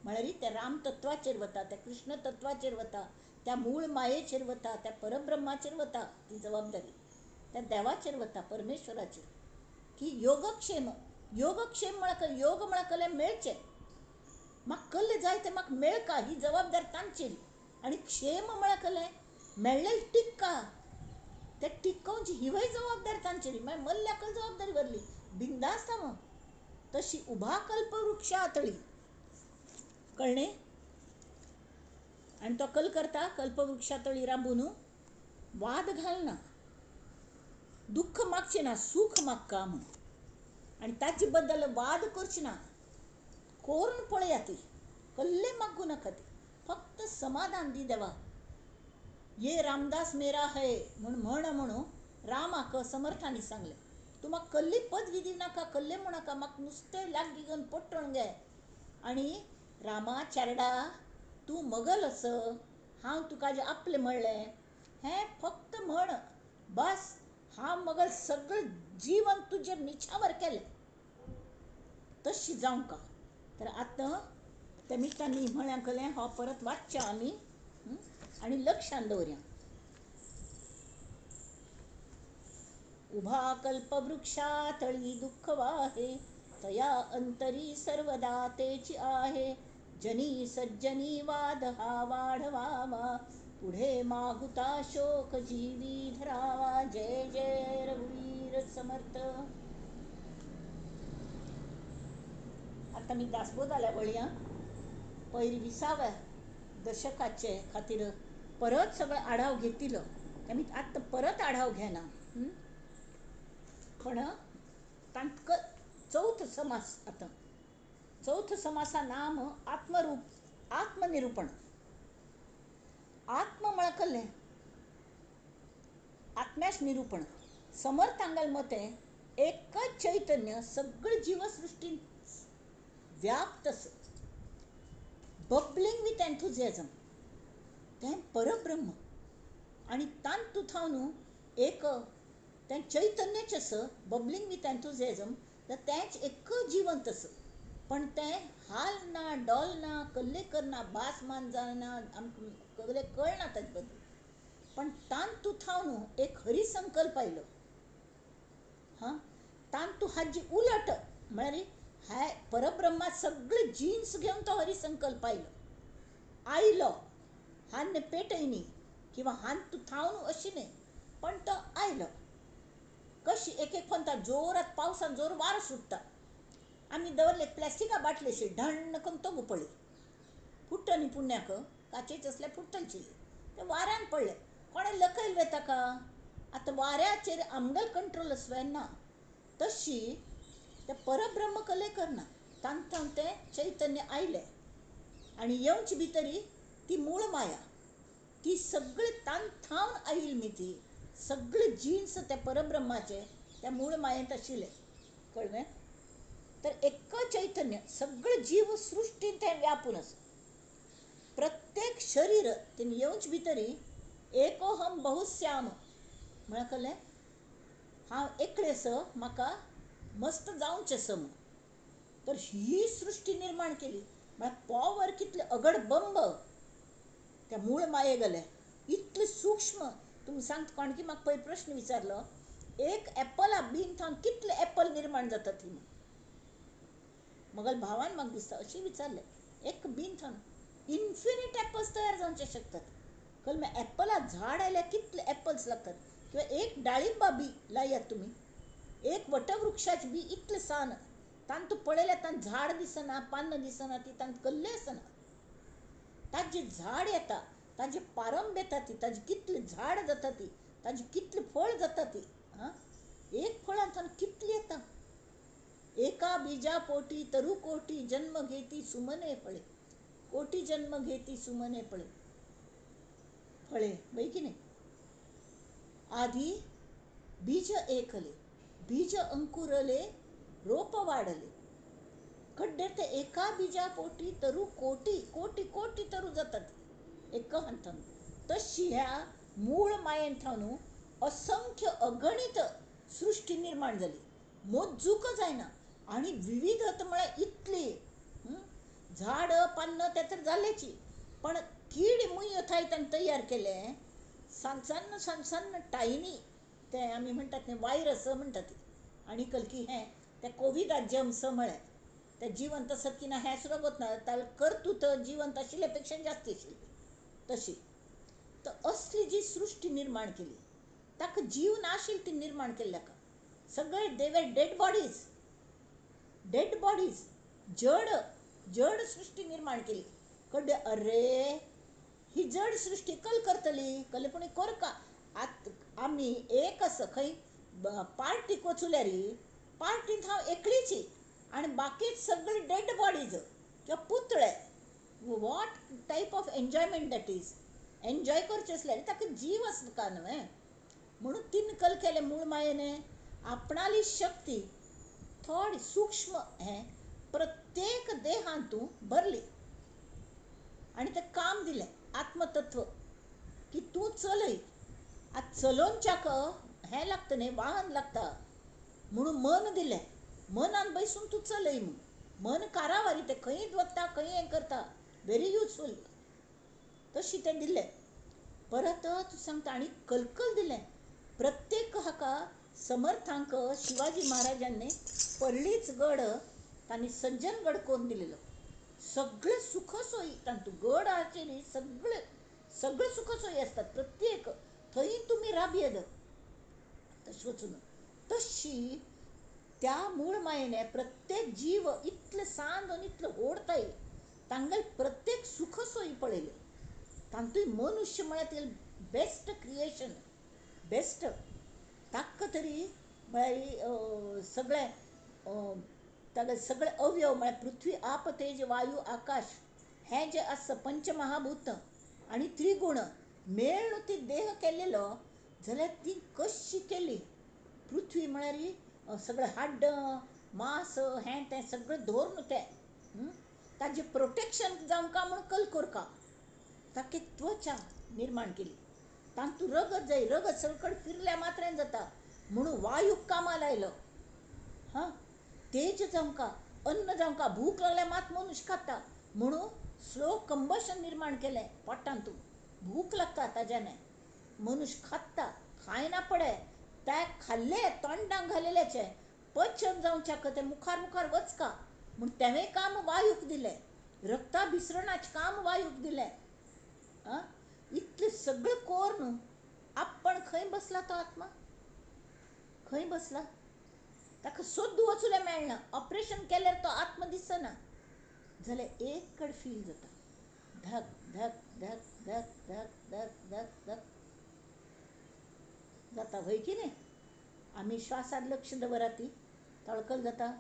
म्हळ्यार त्या राम तत्वाचेर वता, त्या कृष्ण तत्वाचेर वता, त्या मूळ मायेचेर वता, त्या परब्रह्माचेर वता ती जबाबदारी, त्या देवाचेर वता, परमेश्वराचेर. की योगक्षेम, योगक्षेम म्हळ्यार योग म्हळ्यार कलें मेळचें, म्हाका कल्लें जाय तें म्हाका मेळका ही जबाबदारी तांचेर. आनी क्षेम म्हळ्यार कलें मेळ्ळें टिक्का, ते टिकोवची हिवय जबाबदारी तांचेर. मागीर मल्ल्याक जबाबदारी भरली बिंदास्त हांव. तशी उभा कल्पवृक्षा तळी कळ्ळें. आनी तो कल करता कल्पवृक्षा तळी राबून वाद घालना, दुःख मागचें ना, सूख मागका म्हूण, आनी ताचे बद्दल वाद करचे ना. करून पळया ती कल्ले मागूं नाका, ती फक्त समाधान दी देवा. ये रामदास मेरा है म्हूण म्हण म्हणून रामाक समर्थांनी सांगलें, तूं म्हाका कल्ली पदवी दिनाका, कल्ले म्हणनाका, म्हाका नुस्तें लागीं घेवन पोटण घे. आनी रामा चेरडा तूं मगल आस, हांव तुका जें आपलें म्हणलें हें फक्त म्हण, बस हांव मगल सगळें जिवन तुजें निछावर केलें, तशी जावंका. तर आतां ते मिठांनी म्हळ्यां कलें हो परत वाचचें आमी आनी लक्षान दवरया. उभा कल्पवृक्षा तळी दुःख वाहे, तया अंतरी सर्वदा तेची आहे, जनी सज्जनी वाद हा वाढवावा, पुढे मागुता शोक जीवी धरावा. जय जय रघुवीर समर्थ. आता मी दासबोधाल्या वळया. पयर 20व्या दशकाचे खातीर परत सगळो आढाव घेतिलो, आमी आतां परत आढाव घेना, पण तांकां चौथ समास, आतां चौथ समासा नाम आत्मरूप, आत्मनिरूपण. आत्म म्हळ्यार कसलें? आत्म्याच निरूपण. समर्थांगल मते एकच चैतन्य सगळं जीवसृष्टीन व्याप्त आसा, बबलिंग विथ एन्थुजियाझम, तें परब्रह्म. आनी तातूंत न्हू एक तें चैतन्यच आसा, बबलिंग विथ एन्थुजियाझम, तर तेंच एक जिवंत आसा, पण तें हाल ना, डोल ना, कल्ले करना, भास मान जायना, आमकां कल्ले कळना ताजे बद्दल. पण तातूंत न्हू एक हरिसंकल्प आयलो. हां, तातूंत हाजी उलट म्हळ्यार हाय परब्रह्मा सगळे जिन्स घेवन तो हरिसंकल्प आयलो, आयलो हान पेटय न्ही किंवा हान तूं थावन अशी न्ही, पण तो आयलो. कशी एक एक पंता जोरात पावसान जोर वारो सुट्टा, आमी दवरले प्लास्टिका बाटलेशी ढण्ण करून तो गुपळ्ळी, फुट्ट न्ही पुण्याक, काचेच आसल्यार फुट्टलशी, ते वाऱ्यान पडले, कोणें लकयल वे ताका. आतां वाऱ्याचेर आमगेलो कंट्रोल आसवे ना, तशी ते परब्रह्म कले करना, तांकां तें चैतन्य आयलें आनी येवचे भितरी ती मूळ माया, ती सगळी तांथावन आयली न्ही, ती सगळे जिन्स त्या परब्रह्माचे त्या मूळ मायेंत आशिल्ले, कळ्ळें? तर एक चैतन्य सगळे जीव सृश्टीन तें व्यापून आसा, प्रत्येक शरीर तें येवचे भितरी एकोहम बहुश्याम म्हळ्यार कळ्ळें, हांव एकलें आसा, म्हाका मस्त जावचें आसा म्हूण. तर ही सृश्टी निर्माण केली म्हळ्यार पॉवर कितले अगडबंब त्या मूळ माये गेले, इतले सूक्ष्म. तुमी सांगता कोण की म्हाका पयर प्रश्न विचारलो, एक एप्पला बीन थावन कितले एप्पल निर्माण जातात ती म्हूण. मगल भावान म्हाका दिसता अशें विचारलें, एक बीन थावन इन्फिनीट एप्पल्स तयार जावचे शकतात. कळ्ळें? एप्पला झाड आयल्यार कितले एप्पल्स लागतात, किंवा एक डाळिंबा बी लायात तुमी, एक वटवृक्षाचे बी इतलें सान, तांतूं पळयल्यार तांकां झाड दिसना, पानां दिसना, ती तांकां कल्ले आसना. ताजें झाड येता, ताजे पारंब येता, ती ताजी कितली झाड जाता, ती ताजी कितली फळ जाता, ती आं एक फळान कितली येता. एका बीजा पोटी तरु कोटी जन्म घेती सुमने फळे, कोटी जन्म घेती सुमने फळे, फळे वय की नाही. आधी बीज एकले, बीज अंकुरले, रोप वाढले, खड्डे ते एका बीजा पोटी तरु कोटी कोटी कोटी तरु जातात एका हंतान. तशी ह्या मूळ मायेन थावन असंख्य अगणित सृष्टी निर्माण जाली, मोजूंक जायना. आनी विविधता म्हळ्यार इतली, झाड पान्न ते तर जालेची, पण कीड मुयो थाय ताणें तयार केलें, सान सान्न सान सान्न टायनी, ते आमी म्हणटात न्ही वायरस म्हणटात, आनी कलकी हें ते कोविडा जम्स म्हळें, ते जिवंत आसत की ना हें सुद्दां गोत ना, ताका कर्तुत जिवंत आशिल्ल्या पेक्षा जास्त आशिल्ली तशी. तर असली जी सृष्टी निर्माण केली, ताका जीव नाशिल्ली ती निर्माण केल्ली, ताका सगळे देवे डेड बॉडीज, डेड बॉडीज, जड जड सृष्टी निर्माण केली. कड्डे अरे ही जड सृष्टी कल करतली, कल पूण करका. आत आमी एक आसा खंय पार्टीक वचुल्यार पार्टींत हांव एकलीची आनी बाकी सगळे डेड बॉडीज किंवा पुतळे. What type of enjoyment that is. Enjoy करचें आसलें ताका जीव आसता न्हय. म्हणून तीन कल केलें मूळ मायेने आपणाली शक्ती थोडी सूक्ष्म हें प्रत्येक देहांतू भरली आनी तें काम दिलें आत्मतत्व की तूं चलय. आतां चलोवच्याक हें लागता न्ही, वाहन लागता, म्हणून मन दिलें. मनान बैसून तूं चलय म्हूण. मन कारावारी तें खंय वता खंय हें करता, व्हेरी युजफूल. तशी तें दिलें. परत तूं सांगता आनी कलकल दिलें प्रत्येक हाका समर्थांक. शिवाजी महाराजांनी परळीच गड तांणी सज्जनगड कोन्न दिलेलो. सगळे सुखसोयी तांतू गडाचेर सगळे सगळे सुखसोयी आसतात प्रत्येक थंय तुमी राबयेद तशें वचून. तशी त्या मूळ मायेने प्रत्येक जीव इतले सांद आनी इतले ओडताय तांगेले प्रत्येक सुखसोयी पळयल्यो. तांतूय मनुष्य म्हळ्यार ते बेस्ट क्रिएशन, बेस्ट. ताका तरी म्हळ्यार सगळे तागे सगळे अवयव म्हळ्यार पृथ्वी आप तेज वायू आकाश हें जें आसा पंचमहाभूत आनी त्रिगुण मेळून ती देह केलेलो जाल्यार ती कशी केली. पृथ्वी म्हळ्यार सगळें हाड्ड मांस हें तें सगळें दवरून तें ताजें प्रोटेक्शन जावंका म्हूण कल कोरका ताका त्वचा निर्माण केली. तांतूं रगत जाय, रगत सगळीकडेन फिरल्या मात्रेन जाता म्हणून वायूक कामाक लायलो. हां, तेज जावंका, अन्न जावंका, भूक लागल्यार मात मनुष्य खाता म्हणून स्लो कंबशन निर्माण केलें पोटांतू. भूक लागता ताज्याने मनुष्य खाता, खायना पडे त्या खाल्ले तोंडाक घालेल्याचें पचन जावच्याक तें मुखार मुखार वचका म्हूण तेंवें काम वायूक दिलें. रक्ता भिसरणाचें काम वायूक दिलें. आं, इतलें सगळें कोर न्हू आपण खंय बसला तो आत्मा, खंय बसला ताका सोदू वचूंक मेळना. ऑपरेशन केल्यार तो आत्मा दिसना जाल्यार एक कडेन फील जाता, धक धक धक धक धक धक धक धक जाता व्हय की न्ही. आमी श्वासार लक्ष दवरात ती तळकल जाता.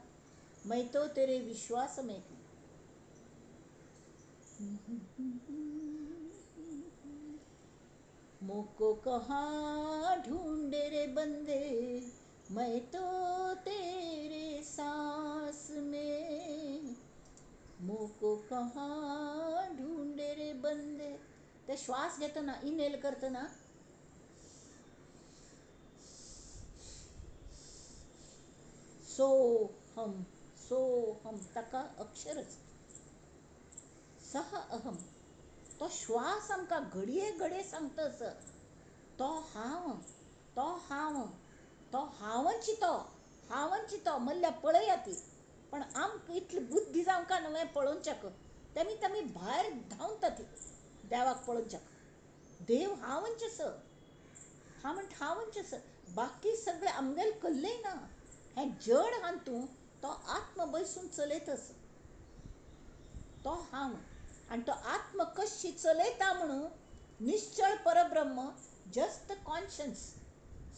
मैं तो तेरे विश्वास में मोको कहाँ ढूंढे रे बंदे, मैं तो तेरे सांस में, मोको कहाँ ढूंढे रे बंदे. ते श्वास घेतना इनहेल करतना सो हम सो हम ताका अक्षरच सह अहम. तो श्वास आमकां घडये घडये सांगता सर तो हांव, तो हांव, तो हांवच तो, हांवच तो म्हणल्यार पळया ती. पण आमकां इतली बुद्धी जावंका न्हय पळोवच्याक, तेमी तेमी भायर धांवता ती देवाक पळोवच्याक. देव हांवच सर, हांव म्हणटा हांवच सर, बाकी सगळें आमगेलें कल्लें ना. हें जड हातूंत तो आत्मा बैसून चलयतच तो हांव. आनी तो आत्मा कशी चलयता म्हणून निश्चळ परब्रह्म जस्ट कॉन्शन्स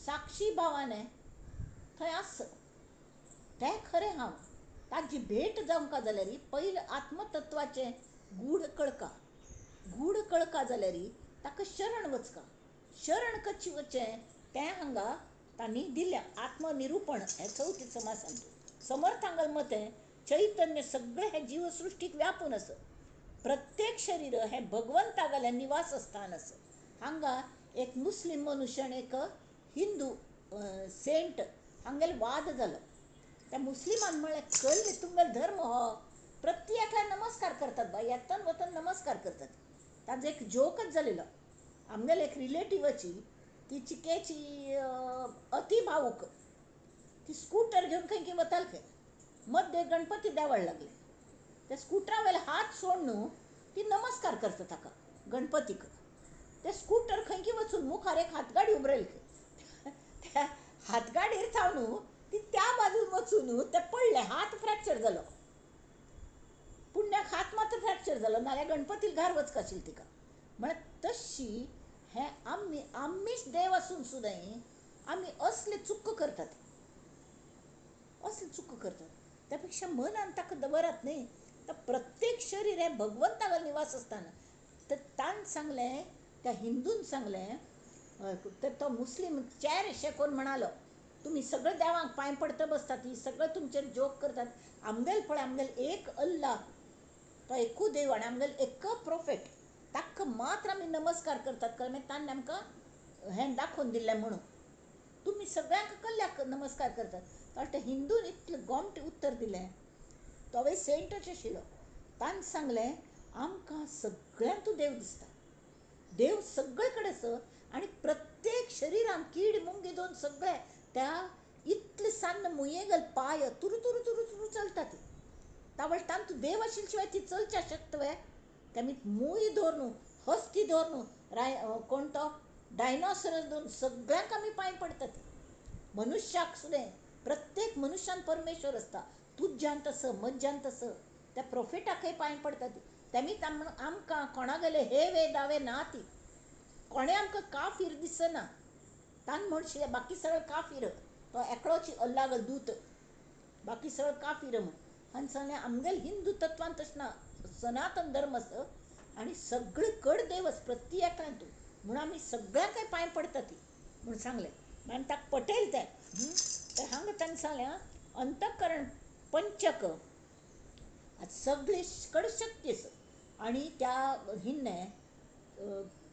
साक्षी भावाने थंय आस तें खरें हांव. ताजी भेट जावंका जाल्यार पयलें आत्मतत्वाचें गूढ कळका, गूढ कळका जाल्यार ताका शरण वचका. शरण कशी वचचें तें हांगा तांणी दिल्या आत्मनिरुपण हे चवथी समासांत. समर्थांगल मत चैतन्य सगळें हें जीवसृश्टीक व्यापून आसा. प्रत्येक शरीर हें भगवंतागलें निवासस्थान आसा. हांगा एक मुस्लीम मनुष्य आनी एक हिंदू सेंट हांगेलो वाद जालो. त्या मुस्लिमान म्हणलें कल्ले तुमगेलो धर्म हो, प्रत्येकाक नमस्कार करतात बाय, येतन वतन नमस्कार करतात. ताजो एक जोकच जालेलो. आमगेले एक रिलेटिवाची ती चिकेची अति भावूक, ती स्कूटर घेवन खंय खंय वताल खंय, मध्य गणपती देवळ लागले. त्या स्कुटरा वयले हात सोडून ती नमस्कार करता ताका गणपतीक. ते स्कूटर खंय खंय वचून मुखार एक हातगाडी उबरयली खंय, त्या हातगाडयेर थावन ती त्या बाजून वचून ते पडले, हात फ्रॅक्चर जालो. पुण्याक हात मात्र फ्रॅक्चर जालो, नाल्यार गणपतीक घार वचका आशिल्ली तिका. म्हळ्यार तशी हें आमी आमीच देव आसून सुद्दां आमी असले चुक करतात, असले चुक करतात. त्या पेक्षा मनान ताका दवरात न्ही. तर प्रत्येक शरीर हें भगवंतागेलें निवास आसतना. तर ताणें सांगलें त्या हिंदून सांगलें, तर तो मुस्लीम चेर शेकोवन म्हणालो, तुमी सगळे देवांक पांय पडता बसतात, ही सगळे तुमचेर जोक करतात, आमगेल पळय आमगेल एक अल्ला, तो एकू देव आनी आमगेल एक प्रोफेट, ताका मात्र आमी नमस्कार करतात, कारण ताणें आमकां हें दाखोवन दिल्लें म्हणून तुमी सगळ्यांक कल्ल्याक नमस्कार करतात. तर त्या हिंदून इतलें गोमटें उत्तर दिलें, तोवूय सेंटच आशिल्लो. ताणें सांगलें, आमकां सगळ्यांतू देव दिसता, देव सगळे कडेन आसा आनी प्रत्येक शरिरान कीड मुंगी दोन सगळे त्या इतले सान्न मुयेगल पाय तुरू तुरू तुरू तुरू चलता ती, तावळ तांतू देव आशिल्ले शिवाय ती चलच्या शकता वे. तेमी मूय धरून हस्ती धरून राय कोण तो डायनॉसरस धरून सगळ्यांक आमी पांय पडटात. मनुष्याक सुद्दां प्रत्येक मनुष्यान परमेश्वर आसता, तुज्यान तसो मज्जान तसो, त्या प्रोफेटाकय पांय पडटात. तेमी आमकां कोणागेले हे वे दावे ना ती, कोणें आमकां काफीर दिसना. तान म्हणशे बाकी सगळें काफीर, तो एकलोच अल्लागल दूत, बाकी सगळें काफीर म्हूण. आनी सांगलें आमगेल हिंदू तत्वान तशें ना, सनातन धर्म आसा आनी सगळे कड देव आसा प्रत्येकांतू, म्हूण आमी सगळ्यांकय पांय पडटा ती म्हूण सांगलें. आनी ताका पटयलें तें. तर हांगा ताणें सांगलें, अंतकरण पंचक सगळे कड शक्ती आसा आनी त्या हिन्ने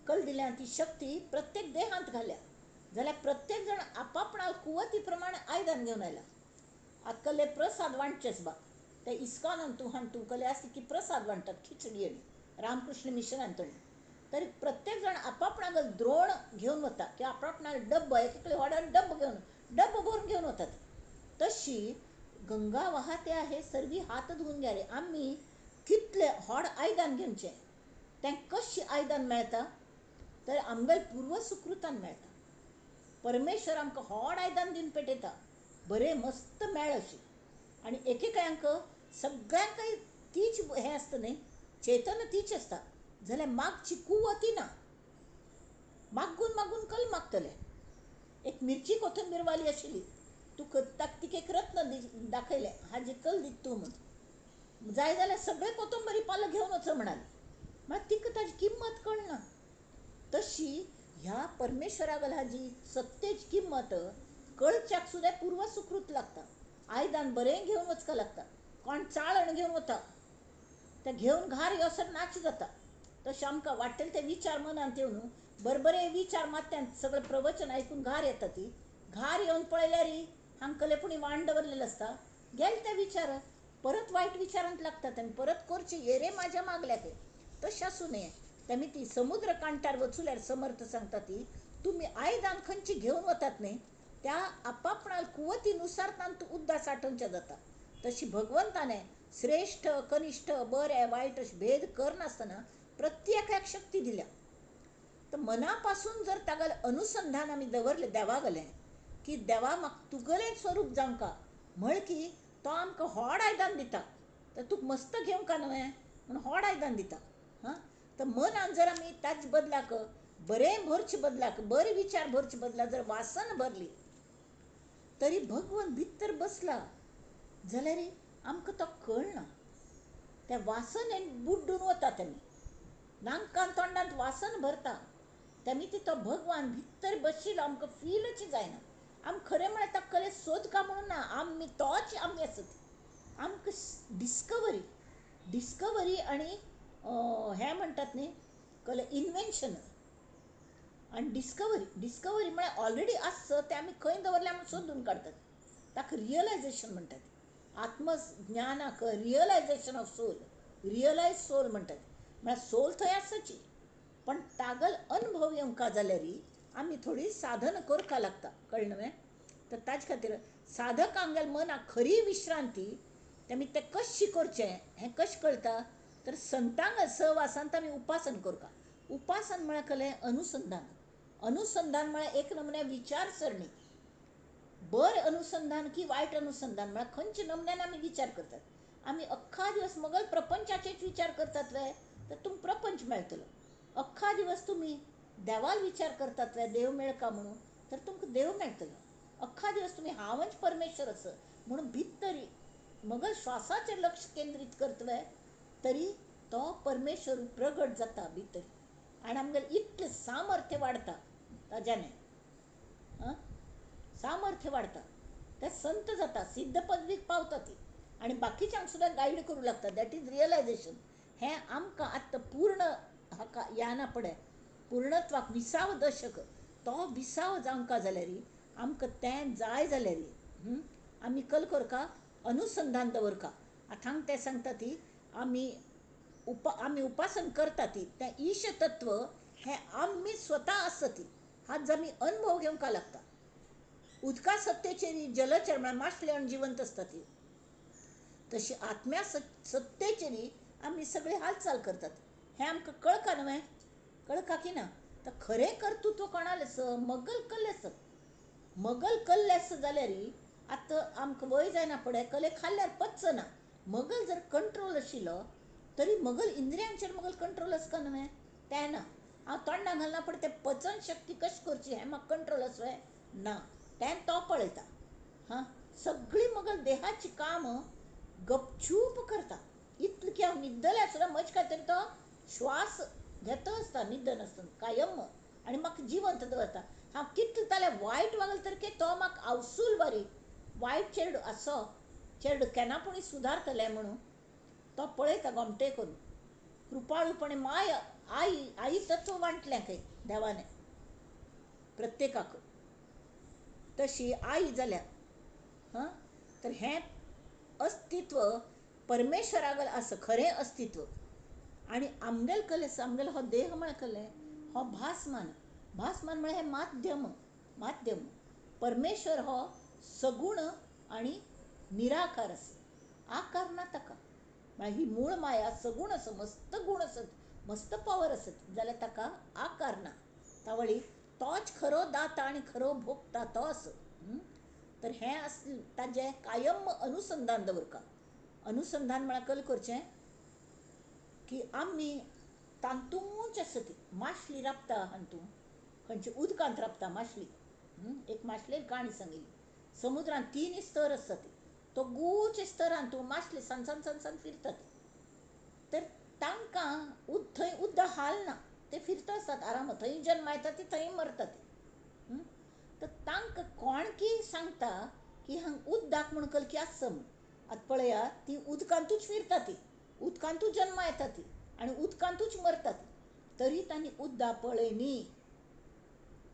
कल दिल्या ती शक्ती प्रत्येक देहांत घाल्या जाल्यार प्रत्येक जण आपापणा कुवती प्रमाणे आयदन घेवन आयला. आतां कले प्रसाद वांटचेच बा, ते इस्कॉनान तूं हाण तूं कले आसली की प्रसाद वांटतात खिचडी आनी रामकृष्ण मिशनान तणी. तरी प्रत्येक जण आपापणागल द्रोण घेवन वता किंवा आपापणा डब्बो एक एकले व्हड डब्बो घेवन डब्बो भरून घेवन वतात. तशी गंगा वाहते आहे सर्वी हात धुवून घ्या रे, आमी कितले व्हड आयदन घेवचें, तें कशें आयदन मेळटा तर आमगेल पूर्व सुकृतान मेळटा. परमेश्वर आमकां व्हड आयदन दिवन पेटयता, बरें मस्त मेळ अशें. आनी एकेकांक सगळ्यांकय तीच हें आसता न्ही, चेतन तीच आसता, जाल्यार मागची कुवती ना, मागून मागून कल मागतले. एक मिरची कोथंबीरवाली आशिल्ली, तुका ताका तिका एक रत्न दाखयलें, हाजी कल दीत तूं म्हूण, जाय जाल्यार सगळे कोथंबरी पालो घेवन वच म्हणाली, मात तिका ताजी किंमत कळना. तशी ह्या परमेश्वरागल हाजी सत्तेची किंमत कळच्याक सुद्दां पूर्व सुकृत लागता. आयदन बरें घेवन वचका लागता, कोण चाळण घेवन वता ते घेवन घार योसर नाच जाता. तशें आमकां वाडटले ते विचार मनांत येवन बरबरे विचार मात्यान सगळें प्रवचन आयकून घार येता ती, घार येवन पळयल्यार हांकले पुणी वाण दवरलेलें आसता, गेले ते विचार परत वायट विचारांत लागतात आनी परत करचे येरे म्हाज्या मागल्याक. तशें आसूं नये. तेमी ती समुद्र कांठार वचुल्यार समर्थ सांगता ती, तुमी आयदन खंयची घेवन वतात न्ही त्या आपापणा कुवतीनुसार तांतूं उद्दा साठोवच्या जाता. तशी भगवंताने श्रेष्ठ कनिष्ठ बरें वायट अशें भेद करनासतना प्रत्येकाक शक्ती दिल्या. तर मनापासून जर तागेलें अनुसंधान आमी दवरलें देवागलें की देवा म्हाका तुगेलें स्वरूप जावंका म्हळ की तो आमकां व्हड आयदन दिता, तर तुका मस्त घेवंका न्हय म्हूण व्हड आयदन दिता. हां, तर मनान जर आमी ताजे बदलाक बरें भरचे बदलाक बरे विचार भरचे बदला जर वासन भरली तरी भगवंत भितर बसला जाल्यार आमकां तो कळना. त्या वासनेन बुड्डून वता तेमी, नाकान तोंडांत वासन भरता तेमी ती तो भगवान भितर बशिल्लो आमकां फिलच जायना. आम खरें म्हळ्यार ताका कले सोद का म्हणून ना, आमी तोच आमी आसत. आमकां डिस्कवरी डिस्कवरी आनी हें म्हणटात न्ही कले इन्वेन्शन आनी डिस्कवरी. डिस्कवरी म्हळ्यार ऑलरेडी आसता तें आमी खंय दवरलें म्हूण सोदून काडटात, ताका रियलायजेशन म्हणटात. आत्मज्ञानाक realisation of soul, realise soul म्हणटात. म्हळ्यार सोल थंय आसची पण तागल अनुभव येवंका जाल्यार आमी थोडी साधन करपा लागता, कळ्ळें न्हय? तर ताजे खातीर साधकांगेल मनाक खरी विश्रांती तेमी तें कशें करचें हें कशें कळटा तर संतांग सहवासांत आमी उपासन करता. उपासन म्हळ्यार कलें अनुसंधान. अनुसंधान म्हळ्यार एक नमुन्या विचारसरणी. बरें अनुसंधान की वायट अनुसंधान म्हळ्यार खंयच्या नमुन्यान आमी विचार करतात. आमी अख्खा दिवस मगल प्रपंचाचेच विचार करतात वे तर तुमकां प्रपंच मेळटलो. अख्खा दिवस तुमी देवाल विचार करतात वे देव मेळका म्हणून तर तुमकां देव मेळटलो. अख्खा दिवस तुमी हांवच परमेश्वर आसा म्हणून भितरी मगल श्वासाचेर लक्ष केंद्रीत करतले तरी तो परमेश्वर प्रगट जाता भितर. आनी आमगेलें इतलें सामर्थ्य वाडटा ताज्याने, सामर्थ्य वाडटा. ते संत जाता, सिद्ध पदवीक पावता ती आनी बाकीच्यांक सुद्दां गायड करूं लागता. That is realisation. हें आमकां आतां पूर्ण हाका येना पडे पूर्णत्वाक विसाव दशक, तो विसाव जावंका जाल्यार आमकां तें जाय जाल्यार आमी कल करका, अनुसंधान दवरका. आतां हांगा तें सांगता ती आमी आमी उपासन करता ती तें ईश तत्व हें आमी स्वता आसता ती हाच आमी अनुभव घेवंक लागता. उदका सत्तेचेर जलचर म्हळ्यार मासले आनी जिवंत आसता ती, तशी आत्म्या सत्तेचेर आमी सगळे हालचाल करतात. हें आमकां कळका न्हय, कळका की ना? तर खरें कर्तृत्व कोणालें आसा? मगल कल्लें आसा. मगल कल्लें आसा जाल्यार आतां आमकां वय जायना पडे कले खाल्ल्यार पचना. मगल जर कंट्रोल आशिल्लो तरी मगल इंद्रियांचेर मगल कंट्रोल आसता न्हय, तें ना. हांव तोंडाक घालना पडे तें पचन शक्ती कशी करची हें म्हाका कंट्रोल आसा ना, तें तो पळयता. हां, सगळीं मगल देहाची कामां गपचूप करता. इतलें की हांव न्हिदल्यार सुद्दां म्हजे खातीर तो श्वास घेता आसता, न्हिदन आसतना कायम, आनी म्हाका जिवंत दवरता. हांव कितलें जाल्यार वायट वागलें तर की तो म्हाका आवसूल बरी वायट चेडू आसो चेडू केन्ना पूण सुदारतलें म्हणून तो पळयता गोमटे करून. कृपाळूपणे my I आई तत्व वांटलें खंय देवाने प्रत्येकाक, तशी आई जाल्या. हां, तर हें अस्तित्व परमेश्वरागल आसा खरें अस्तित्व. आनी आमगेल कले आसा, आमगेलो हो देह म्हळ्यार कले हो भासमान, भासमान म्हळ्यार हें माध्यम, माध्यम. परमेश्वर हो सगुण आनी निराकार आसा, आकार ना ताका. म्हळ्यार ही मूळ माया सगुण आसा, मस्त गूण आसत, मस्त पावर आसत जाल्यार ताका आकार ना. तावळी तोच खरो दाता आनी खरो भोगता तो आसा. तर हें आस ताजें कायम अनुसंधान दवरका. अनुसंधान म्हळ्यार कल करचें की आमी तातूंच आसा ती मासली राबता हातूंत, खंयच्या उदकांत राबता मासली. एक मासलेर काणी सांगिल्ली. समुद्रांत तीन स्तर आसता ती, तो गूच स्तरांत तूं मासली सान सान सान सान फिरता ती. तर तांकां थंय उदक हालना, ते फिरता आसतात आरामात, थंय जन्मा येता ती, थंय मरता ती. तर तांकां कोणकी सांगता की हांगा उदक म्हूण कलकी आसा म्हूण. आतां पळया ती उदकांतूच फिरता ती, उदकांतूच जन्मा येता ती आनी उदकांतूच मरता ती, तरी तांणी उदक पळयनी.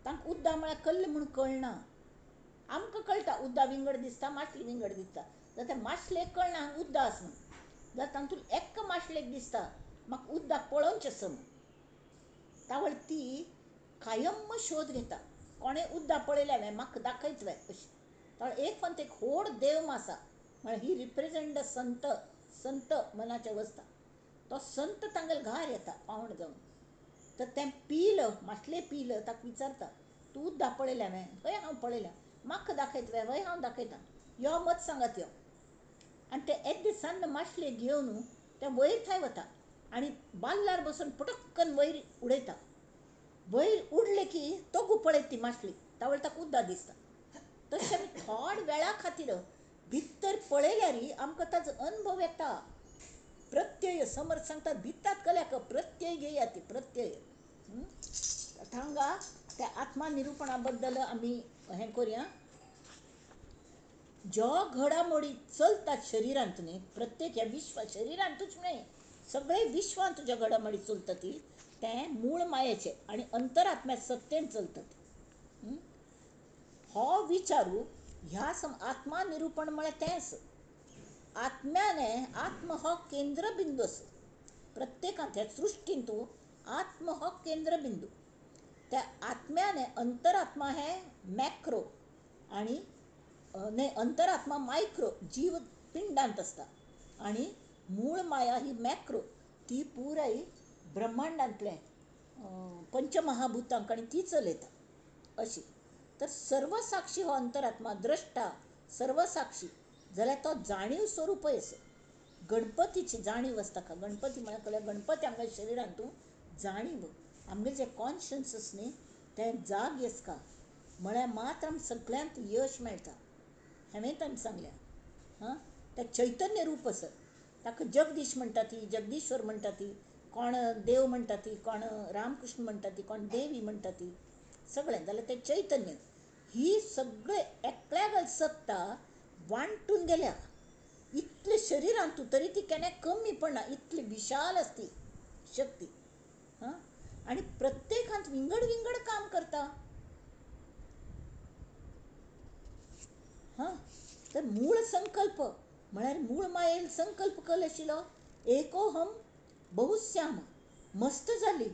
तांकां उदक म्हळ्यार कल्लें म्हूण कळना. आमकां कळटा उदक विंगड दिसता, मासली विंगड दिसता, जाल्यार त्या मासलेक कळना हांगा उदक आसा म्हूण. जाल्यार तातूंत एका मासलेक दिसता म्हाका उदक पळोवचें आसा म्हूण. तावळ ती कायम शोध घेता, कोणें उदक पळयलें हांवें म्हाका दाखयत वे अशी. तावळ एक पंत एक व्हड देव आसा म्हळ्यार ही रिप्रेझेंट the संत, संत मनाचे अवस्था. तो संत तांगेले घार येता पावण जावन. तर तें पील मासले पील ताका विचारता, तूं उदक पळयलें हांवें? हय हांव पळयलें. म्हाका दाखयत वे? हय हांव दाखयता, यो मत सांगात यो. आनी ते एक दिसान मासले घेवन ते वयर थंय वता आनी बाल्लार बसून पटक्कन वयर उडयता. वयर उडले की तो पळयत ती मासली, तावळ ताका उदक दिसता. तशें आमी थोड वेळा खातीर भितर पळयल्यार आमकां ताजो अनुभव येता. प्रत्यय समर्थ सांगतात भितात कल्याक प्रत्यय घेया ती प्रत्यय. हांगा त्या आत्मनिरुपणा बद्दल आमी हें करुया. ज्यो घडामोडी चलतात शरिरांत न्ही, प्रत्येक ह्या विश्व शरिरांतूच न्हय, सगळे विश्वांत ज्यो घडामोडी चलता ती तें मूळ मायेचें आनी अंतरात्म्या सत्तेन चलतात. हो विचारू ह्या आत्मनिरुपण म्हळ्यार तेंच. आत्म्याने आत्म हो केंद्रबिंदू आसा प्रत्येकांत, ह्या सृश्टींत आत्म हो केंद्रबिंदू. त्या आत्म्याने अंतरात्मा हे मॅक्रो आनी न्हय, अंतरात्मा मायक्रो जीव पिंडांत आसता आनी मूळ माया ही मॅक्रो, ती पुराय ब्रह्मांडांतलें पंचमहाभूतांक आनी ती चलयता अशी. तर सर्वसाक्षी हो अंतरात्मा द्रष्टा सर्वसाक्षी जाल्यार तो जाणीव स्वरूपय आसा. गणपतीची जाणीव आसता का, गणपती म्हळ्यार कळ्ळें, गणपती आमच्या शरिरांतू जाणीव, आमगेलें जें कॉन्शियस आसा न्ही तें जाग येसका म्हळ्यार मात्र आमकां सगळ्यांत यश मेळटा. हांवें तांकां सांगलें. हां, तें चैतन्य रूप आसा, ताका जगदीश म्हणटा ती, जगदीश्वर म्हणटा ती, कोण देव म्हणटा ती, कोण रामकृष्ण म्हणटा ती, कोण देवी म्हणटा ती, सगळें जाल्यार तें चैतन्य ही सगळे एकल्यागल सत्ता वांटून गेल्या. इतले शरिरांतू तरी ती केन्ना कमी पडना, इतली विशाल आसती शक्ती. हां, आनी प्रत्येकांत विंगड विंगड काम करता. हां, तर मूळ संकल्प म्हळ्यार मूळ मायेल संकल्प कल आशिल्लो एकोहम बहुश्याम. मस्त जाली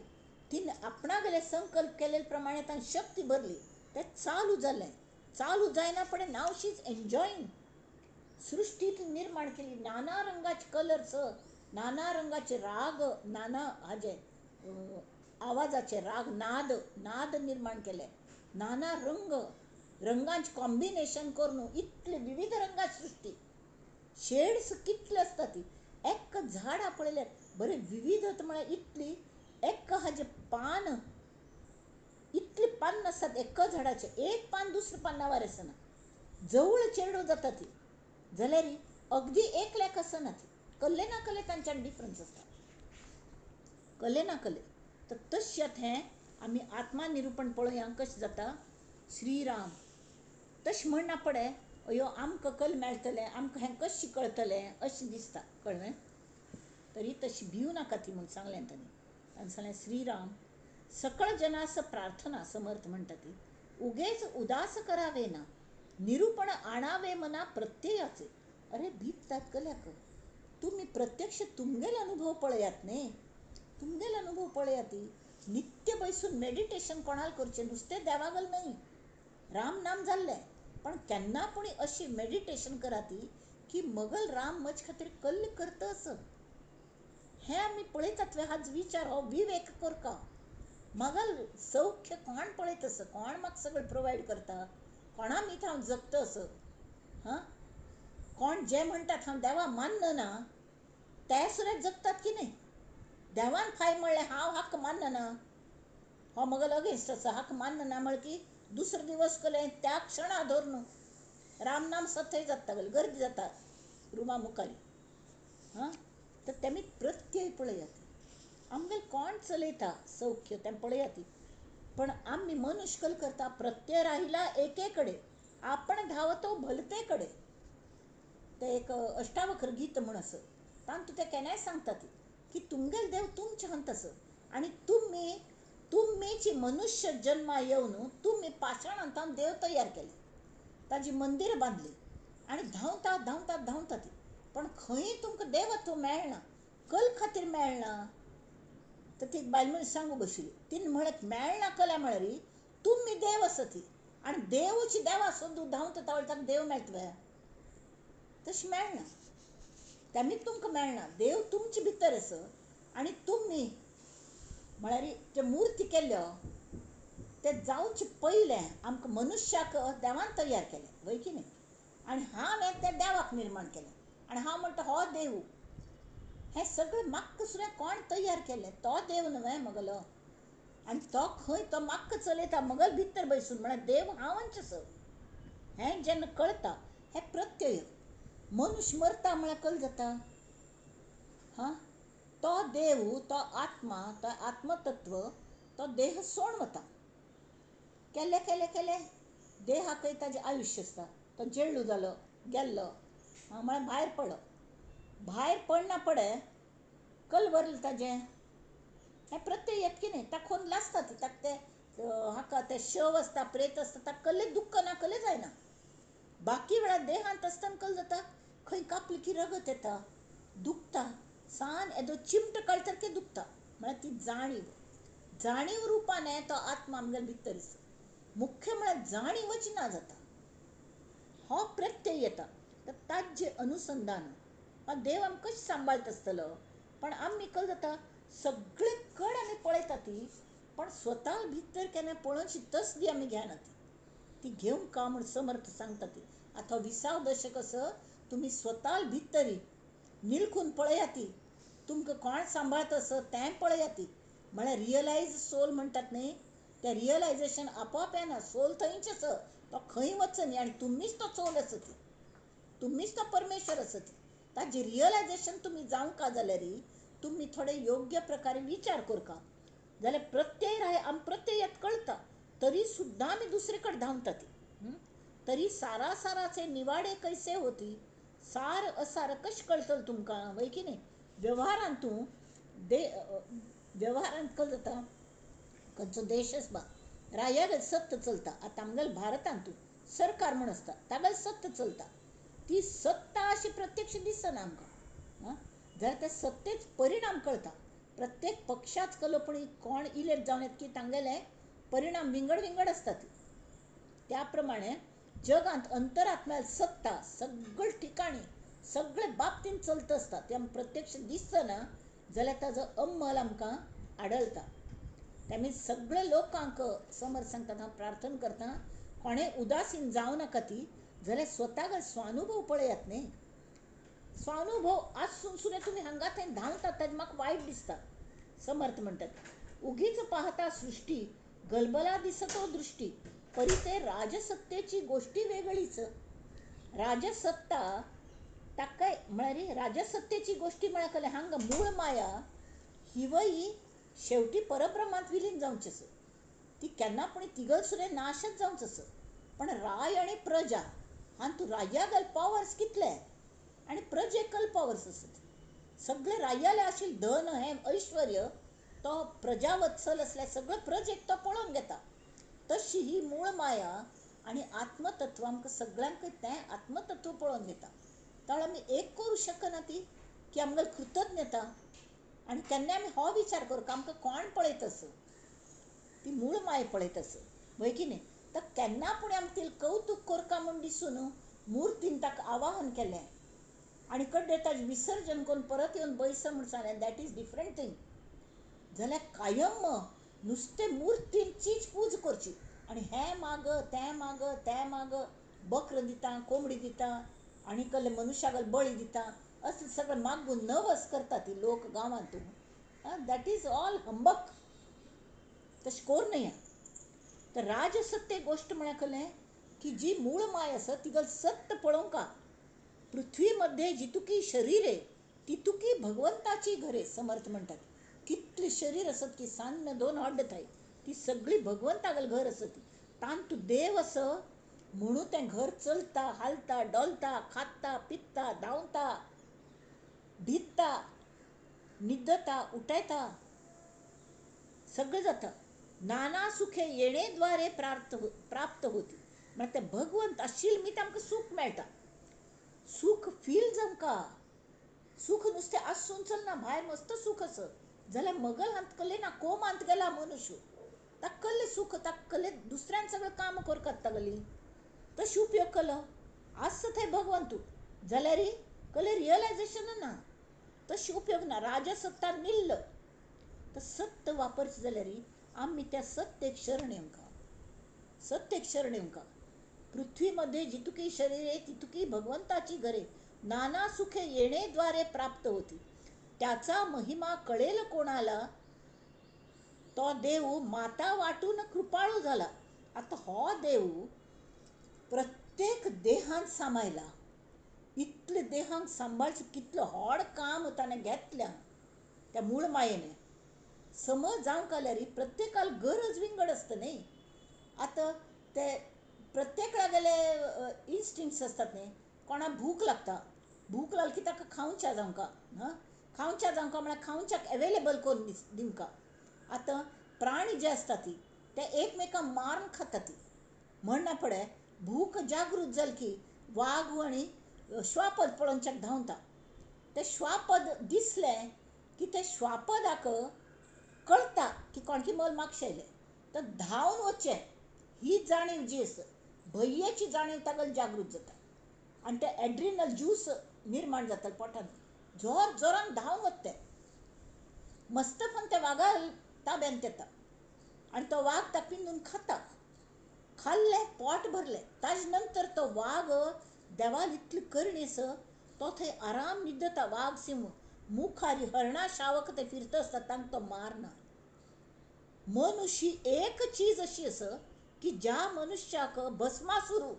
ती आपणागेले संकल्प केले प्रमाणे तांणी शक्ती भरली, तें चालू जालें. चालू जायना फुडें नाव शी is enjoying. सृश्टीत निर्माण केली नाना रंगाचे कलर्स, नाना रंगाचे राग, नाना हाजे आवाजाचे राग, नाद नाद निर्माण केले, नाना रंग रंगांचे कॉम्बिनेशन करून इतले विविध रंगाची सृश्टी, शेड्स कितले आसता ती. एक झाडां पळयल्यार बरें विविधता म्हळ्यार इतली, एक हाजें पान इतली पान आसतात एका झाडाचें, एक पान दुसऱ्या पानावर आसना, जवळ चेडो जाता ती, जाल्यार अगदी एकल्याक आसना ती, कल्ले ना कल्ले तांच्यान डिफरन्स आसता, कल्ले ना कल्ले. तर तशें हें आमी आत्मनिरुपण पळोवया कशें जाता. श्रीराम तशें म्हणना पडे अयो आमकां कल मेळटलें, आमकां हें कशें कळटलें अशें दिसता, कळ्ळें? तरी तशी भिवू नाका ती म्हूण सांगलें तांणी. ताणें सांगलें श्रीराम सकळ जनास प्रार्थना समर्थ म्हणटा ती, उगेच उदास करावे ना, निरूपण आणावे मना प्रत्ययाचे. अरे भीतात कल्याक, तुमी प्रत्यक्ष तुमगेल अनुभव पळयात न्ही, तुमगेल अनुभव पळयात. नित्य बैसून मेडिटेशन कोणाक करचें, नुस्तें देवागल न्हय, राम नाम जाल्लें, पण केन्ना पुणी अशी मेडिटेशन कराती की मगल राम म्हजे खातीर कल्ल करता असं हें आमी पळयतात. हाच विचार हो विवेक करका मगल सौख्य कोण पळयत आसा, कोण म्हाका सगळें प्रोवायड करता, कोणा मीत हांव जगता असो. हां, कोण जे म्हणटात हांव देवा मानना ते सुद्दां जगतात की न्हय. देवान फाय म्हणलें हांव हाका मानना, हो मगल अगेन्स्ट आसा, हाका मानना म्हळ्यार की दुसरो दिवस कले त्या क्षणा धरून रामनाम सथय जाता, गर्दी जाता रुमा मुखार. हां, तर तेमी प्रत्यय पळयात आमगेल कोण चलयता सौख्य तें पळयात. पण आमी मनुष्य करता प्रत्यय राहिला एकेकडे, आपण धांवतो भलतेकडे. ते एक अष्टावक्र गीत म्हूण आसा, तातूंत ते केन्नाय सांगतात की तुमगेल देव तुमचे हंत आसा आनी तुमी तुमीची मनुष्य जन्मा येवन तुमी पाषाणांत देव तयार केले, ताजी मंदिर बांदली आनी धांवता धांवता धांवता ती, पण खंय तुमकां देवत्व मेळना, कल खातीर मेळना. तर ती बायल मनीस सांगू बशिल्ली, तिणें म्हळें मेळना कला म्हळ्यार तुमी देव आसा ती आनी देवूची देवा सोदू धांवता तावळ ताका देव मेळटले, तशें मेळना, तेमी तुमकां मेळना. देव तुमचे भितर आसा आनी तुमी म्हळ्यार ते मूर्ती केल्यो ते जावचे पयलें आमकां मनुष्याक देवान तयार केलें, वय की न्ही, आनी हांवें त्या देवाक निर्माण केलें आनी हांव म्हणटा हो देव. हें सगळें म्हाका सुद्दां कोण तयार केलें तो देव न्हय मगलो, आनी तो खंय तो म्हाका चलयता मगल भितर बैसून, म्हळ्यार देव हांवच आसा. हें जेन्ना कळटा हें प्रत्यय. मनुष्य मरता म्हळ्यार कल जाता. हां, तो देव, तो आत्मा, तो आत्मतत्व, तो देह सोड वता. केले केले केले देहाकय ताजें आयुश्य आसता, तो जेळ्ळू जालो गेल्लो म्हळ्यार भायर पडलो, भायर पडना पडे कल वरलें ताजें, हें प्रत्यय येत की न्हय. ताका खोन लासता ती, ताका ते हाका ते शव आसता, प्रेत आसता, ताका कल्ले दुख्ख ना, कल्ले जायना. बाकी वेळार देहांत आसतना कल जाता, खंय कापली की रगत येता, दुखता, सान येदो चिमटो काडटकीर दुखता, म्हळ्यार ती जाणीव, जाणीव रुपान तो आत्मा आमगेल्या भितर आसा. मुख्य म्हळ्यार जाणीवच ना जाता, हो प्रत्यय येता. तर ताजें अनुसंधान देव आमकां कशें सांबाळटा आसतलो, पण आमी कल जाता सगळे कड आमी पळयता ती, पण स्वता भितर केन्ना पळोवची तसदी आमी घेना ती, ती घेवंक का म्हूण समर्थ सांगता ती. आतां विसाव दशक असो तुमी स्वता भितरी निलखून पळयात ती, तुमकां कोण सांबाळता असो तें पळयात ती, म्हळ्यार रियलायज सोल म्हणटात न्ही, तें रियलायजेशन आपोआप येना, सोल थंयच आसा, तो खंय वचना आनी तुमीच तो सोल आसा ती, तुमीच तो परमेश्वर आसा ती. ताजें रियलायजेशन तुमी जावंक जाल्यार तुमी थोडे योग्य प्रकारे विचार करका जाल्यार प्रत्यय राय आम प्रत्ययात कळता तरी सुद्दां आमी दुसरे कडेन धांवता ती. तरी सारा साराचे निवाडे कैसे होती, सार असार कशें कळटलें तुमकां, वय की न्ही? वेव्हारांत तूं वेव्हारांत कशें जाता, खंयचो देश आसबा रायागेर सत्त चलता. आतां आमगेल्या भारतांत तूं सरकार म्हूण आसता, तागेलें सत्त चलता. ती सत्ता अशी प्रत्यक्ष दिसना आमकां, जाल्यार त्या सत्तेच परिणाम कळता. प्रत्येक पक्षाच कलो पण कोण इलेक्ट जावन येत की तांगेले परिणाम विंगड विंगड आसतात. त्या प्रमाणे जगांत अंतरात्म्याल सत्ता सगळे ठिकाणी सगळे बाबतीन चलत आसता. ते आमकां प्रत्यक्ष दिसना जाल्यार ताजो अंमल आमकां आडळटा. ते सगळे लोकांक समर्थ सांगतात, हांव प्रार्थना करता कोणें उदासीन जावं नाका ती, जाल्यार स्वताक स्वानुभव पळयात न्ही. स्वानुभव आसून सुद्दां तुमी हांगा थंय धांवतात ताजें म्हाका वायट दिसता. समर्थ म्हणटात, उगीच पाहता सृष्टी गलबला दिसतो दृष्टी, परी ते राजसत्तेची गोष्टी वेगळीच. राजसत्ता ताका म्हळ्यार राजसत्तेची गोष्टी म्हळ्यार कळ्ळें, हांगा मूळ माया हिवय शेवटी परब्रह्मांत विलीन जावची आसा. ती केन्ना पूण तिगल सुद्दां नाशच जावचो आसा. पण राय आनी प्रजा हातूंत रायागल पावर्स कितले आनी प्रजेकल पावर्स आसत. सगळे रायाले आशिल्लें धन हें ऐश्वर्य तो प्रजावत्सल आसल्यार सगळे प्रजेक तो पळोवन घेता. तशी ही मूळ माया आनी आत्मतत्व आमकां सगळ्यांक तें आत्मतत्व पळोवन घेता. तर आमी एक करूं शकना ती की आमगेली कृतज्ञता. आनी केन्ना आमी हो विचार करूं आमकां कोण पळयत आसा, ती मूळ माया पळयत आसा, वय की न्ही? तर केन्ना पूण आमी तिका कौतूक करका म्हूण दिसून मुर्तीन ताका आवाहन केलें आनी कडे ताजें विसर्जन करून परत येवन बैस म्हूण सांगलें, that is different thing. जाल्यार कायम नुस्तें मुर्तींचीच पूज करची आनी हें माग तें माग तें माग, बकर दिता, कोंबडी दिता आनी कसले मनुष्याक बळी दिता, असलें सगळें मागून नवस करता ती लोक गांवांत. That is all humbug. तशें करूं नये. तर राजसत्ते गोश्ट म्हळ्यार कळ्ळें की जी मूळ माय आसा तिगेलें सत्य पळोवंका. पृथ्वीमध्ये जितुकी शरीरे तितुकी भगवंताची घरे. समर्थ म्हणटात कितलें शरीर आसत की सान्न दोन हड्ड थंय ती सगळी भगवंतागेलें घर आसत. तांतू देव आस म्हणून तें घर चलता, हालता, डोलता, खाता, पिता, धांवता, भित्ता, न्हिदता, उठयता, सगळें जाता. नाना सुखे येणेद्वारे प्राप्त होती. म्हळ्यार तें भगवंत आशिल्लें मीत आमकां सूख मेळटा. सूख फील जावंका. सूख नुस्तें आसून चलना, भायर मस्त सूख आसा जाल्यार मगल हात कल्ले ना, कोमांत गेला मनुष्य, ताका कल्लें सूख, ताका कल्लें दुसऱ्यान सगळें काम करतात तागेली, तशें उपयोग केलो आसा थंय भगवंतू जाल्यार कल्लें रियलायजेशन ना, तशें उपयोग ना. राजसत्ता निल्ल तर सत्य वापरचें जाल्यार आमी त्या सत्येक शरण येवंका, सत्येक शरण येवंका. पृथ्वीमध्ये जितुकी शरीरे तितुकी भगवंताची घरे, नाना सुखे येणेद्वारे प्राप्त होती. त्याचा महिमा कळेल कोणाला, तो देव माता वाटून कृपाळू झाला. आता हो देव प्रत्येक देहांत सामायला. इतले देहांक सांबाळचें कितलें व्हड काम ताणें घेतल्या त्या मूळ मायेने. समज जावंक जाल्यार प्रत्येकाक गरज विंगड आसता न्ही. आतां ते प्रत्येकागेले इन्स्टिंक्ट्स आसतात न्ही. कोणाक भूक लागता, भूक लागली की ताका खावच्या जावंका, हां खावच्या जावंका म्हळ्यार खावच्याक एवेलेबल करून दिवंका. आतां प्राणी जे आसता ती ते एकमेकांक मारून खाता ती. म्हणना पडे भूक जागृत जाली की वाग आनी श्वापद पळोवच्याक धांवता. ते श्वापद दिसलें की ते श्वापदाक कळटा की कोणकी मल मागशें आयलें तर धांवन वचचें. ही जाणीव जी आसा भंयेची जाणीव ताका जागृत जाता आनी ते एड्रिनल ज्यूस निर्माण जाता पोटांत. जोर जोरान धांवन वता तें, मस्तपण त्या वागा ताब्यांत येता आनी तो वाग ताका पिंजून खाता. खाल्लें पोट भरलें ताजे नंतर तो वाग देवाल इतली करणी आसा तो थंय आराम न्हिदता. वाग सिंह मुखार हरणा शावक ते फिरता आसता तांकां तो मारना. मनुष्य एक चीज अशी आसा की ज्या मनुष्याक भस्मासुरू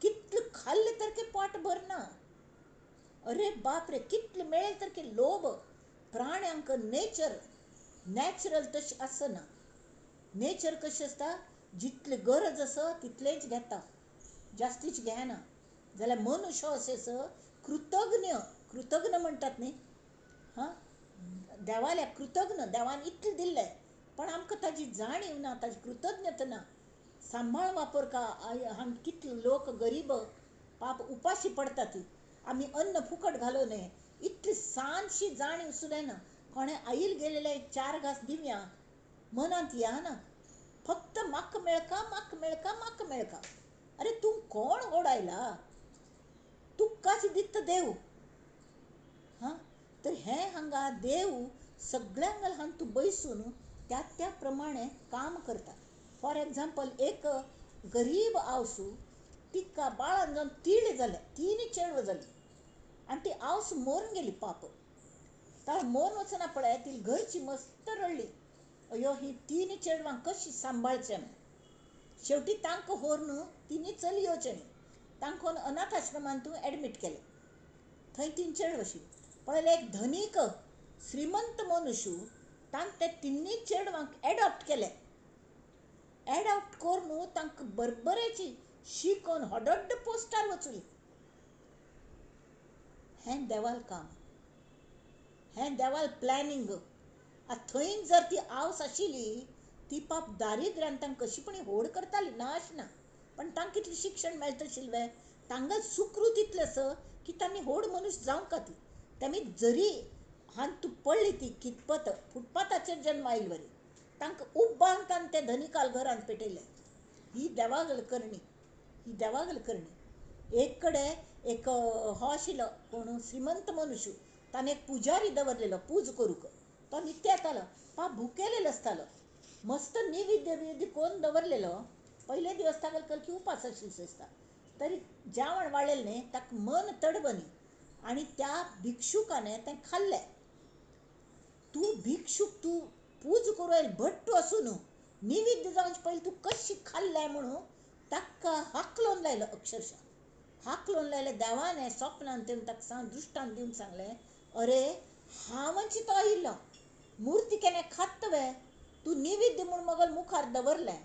कितलें खाल्लें तर की पोट भरना. अरे बाप रे, कितलें मेळ्ळें तर की लोभ, प्राण्यांक नेचर नॅचरल तशें आसना. नेचर कशें आसता, जितली गरज आसा तितलेंच घेता, जास्तीच घेना. जाल्यार मनुष्य अशें आसा कृतज्ञ, कृतज्ञ म्हणटात न्ही, हां, देवाल्या कृतज्ञ, देवान इतलें दिल्लें पण आमकां ताजी जाणीव ना, ताजी कृतज्ञता ना. सांबाळ वापर का हांगा कितले लोक गरीब पाप उपाशी पडतात, आमी अन्न फुकट घालू नये इतली सानशी जाणीव सुद्दां ना. कोणें आईल गेलेले एक 4 घास दिवया मनांत या ना, फक्त म्हाका मेळका म्हाका मेळका म्हाका मेळका. अरे तूं कोण व्हड आयला, तुकाच दिता देव. हां, तर हें हांगा देव सगळ्यांक हांगा तूं बैसून त्या त्या प्रमाणे काम करता. फॉर एग्जाम्पल, एक गरीब आवसू, तिका बाळान जावन तीळ जालें, 3 चेडवां जालीं आनी ती आवस मरून गेली पाप. ताका मरून वचना पळय, ती घरची मस्त रडली, अयो ही 3 चेडवां कशी सांबाळचें. शेवटी तांकां व्हरून 3 चलयो चेडीं तांकां अनाथ आश्रमांत तूं एडमीट केलें. थंय 3 चेडवां आशिल्लीं. पळयलें एक धनीक श्रीमंत मनुष्य तांकां ते 3 चेडवांक एडॉप्ट केलें. एडॉप्ट करून तांकां बरोबरेची शिकोवन व्हड पोस्टार वचुली. हें देवाल काम, हें देवाल प्लॅनिंग. आतां थंय जर ती आवस आशिल्ली ती पाप दारिद्र्यान तांकां कशीपणी होड करताली, ना अशें ना, पण तांकां कितलें शिक्षण मेळटा आशिल्लें, तांकां सुकृत इतलें आसा की तांणी होड मनुष्य जावंक ती. तेमी जरी हांगा तूं पडली ती कितपत फुटपाथाचेर जन्म आयिल्ले वरी तांकां उब्बान तांकां ते धनिकाल घरांत पेटयलें. ही देवागल करणी, ही देवागल करणी. एक कडेन एक हो आशिल्लो कोण श्रीमंत मनुष्य, ताणें एक पुजारी दवरलेलो पूज करूंक. तो नित्य येतालो, पाप भुकेलेलो आसतालो, मस्त निवेद्य बिवेद्य कोन्न दवरलेलो. पयले दिवस ताका कलकी उपास आशिल्लो दिसता, तरी जेवण वाडलेलें न्ही, ताका मन तडबनी आनी त्या भिक्षुकाने तें खाल्लें. तूं भिक्षूक, तूं पूज करूं आयल भट्टू आसूं न्हू, निवेद्य जावचे पयलीं तूं कशी खाल्लें म्हणून ताका हाकलोवन लायलो, अक्षरशः हाकलोवन लायलें. देवाने स्वप्नान तेणें ताका सांग दृश्टान दिवन सांगलें, अरे हांवच तो आयिल्लो, मुर्ती केन्ना खात्त वे, तूं निवेद्य म्हूण मगल मुखार दवरलें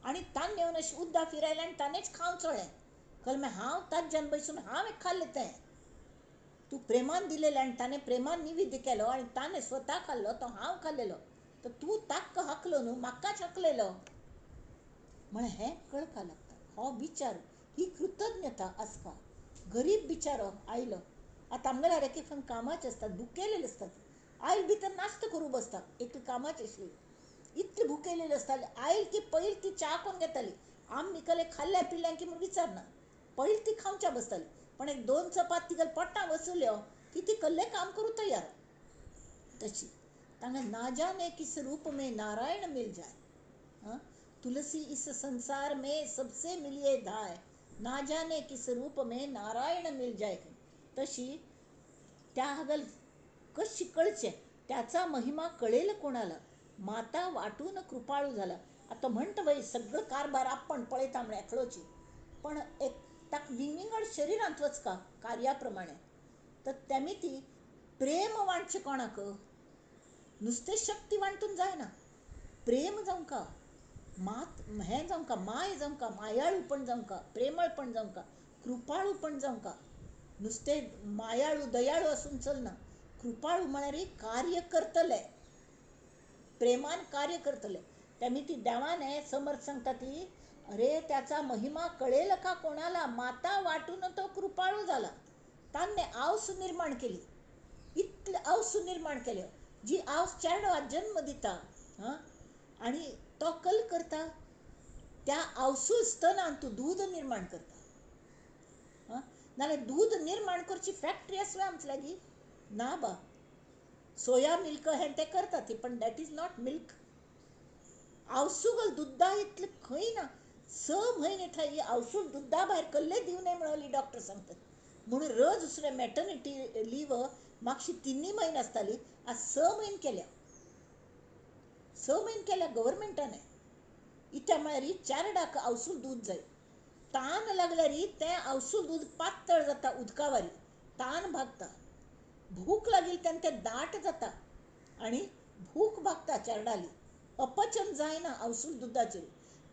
आनी ताणें येवन अशें उद्दां फिरायलें आनी ताणेंच खावंक चोळ्ळें. कळ्ळें हांव ताज्यान बैसून हांवें खाल्लें तें, तूं प्रेमान दिलेलें आनी ताणें प्रेमान निवेद्य केलो आनी ताणें स्वता खाल्लो तो हांव खाल्लेलो, तर तूं ताका हाकलो न्हू, म्हाकाच हाकलेलो. म्हळ्यार हें कळपा लागता, हो विचार, ही कृतज्ञता आसता. गरीब बिचारो आयलो, आतां आमगेल्या एक एक कामाचे आसतात, भुकेलेले आसतात, आयल भितर नाश्तो करूं बसता, एक कामाचे आशिल्ली, इतले भुकेलेले आसताले. आयल की पयलीं ती च्या कोन्न घेताली, आमी निकले खाल्ल्या पिल्ल्या की म्हूण विचारना, पयलीं ती खावच्या बसताली, पण एक 2 चपाती तिगेले पोटां वसल्यो की ती कसलें काम करूं तयार. तशी तांकां ना जाने किस रूप में नारायण मिल जाय. हां, तुलसी इस संसार में सबसे मिलिए धाय, ना जाने किस रूप में नारायण मिल जाय. तशी त्या हगल कशी कळचें, त्याचा महिमा कळेल कोणाला, माता वाटून कृपाळू झाला. आतां म्हणटा वय सगळो कारभार आपण पळयता म्हळ्यार एकलोची, पण एक ताका विंगड शरिरांत वचका कार्या प्रमाणे, तर तेमी ती प्रेम वांटचें कोणाक, नुस्तें शक्ती वांटून जायना, प्रेम जावंका, मात हें जावंका, माय जावंका, मायाळूपण जावंका, प्रेमळपण जावंका, कृपाळूपण जावंका. नुस्तें मायाळू दयाळू आसून चलना, कृपाळू म्हळ्यार कार्य करतले, प्रेमान कार्य करतले. तेमी ती देवाने समर्थ सांगता ती, अरे त्याचा महिमा कळेल का कोणाला, माता वाटून तो कृपाळू झाला. ताणें आवस निर्माण केली, इतले आवस निर्माण केल्यो, जी आवस चेडवाक जन्म दिता, हां, आनी तो कल करता त्या आवसूल स्तनान तूं दूद निर्माण करता. हां, नाल्यार दूद निर्माण करची फॅक्टरी आसली आमचे लागीं ना बा. सोया मिल्क हें तें करता ती, पण that is not milk. आवसुगल दुद्दा इतलें खंय ना, 6 म्हयने थंय आवसूल दुद्दा भायर कसलें दिवं नये म्हणली डॉक्टर सांगतात. म्हणून रोज दुसरें मॅटर्निटी लीव मातशी 3 म्हयने आसताली, आज 6 म्हयने केल्या, 6 म्हयने केल्या गव्हर्मेंटाने. इत्या म्हळ्यार चेरडाक आवसूल दूद जाय, तान लागल्यार तें आवसूल दूद पातळ जाता उदका वारी, तान भागता. भूक लागिल्ली तेन्ना तें दाट जाता आनी भूक भागता चेरडाली. अपचन जायना आवसूल दुदाचेर.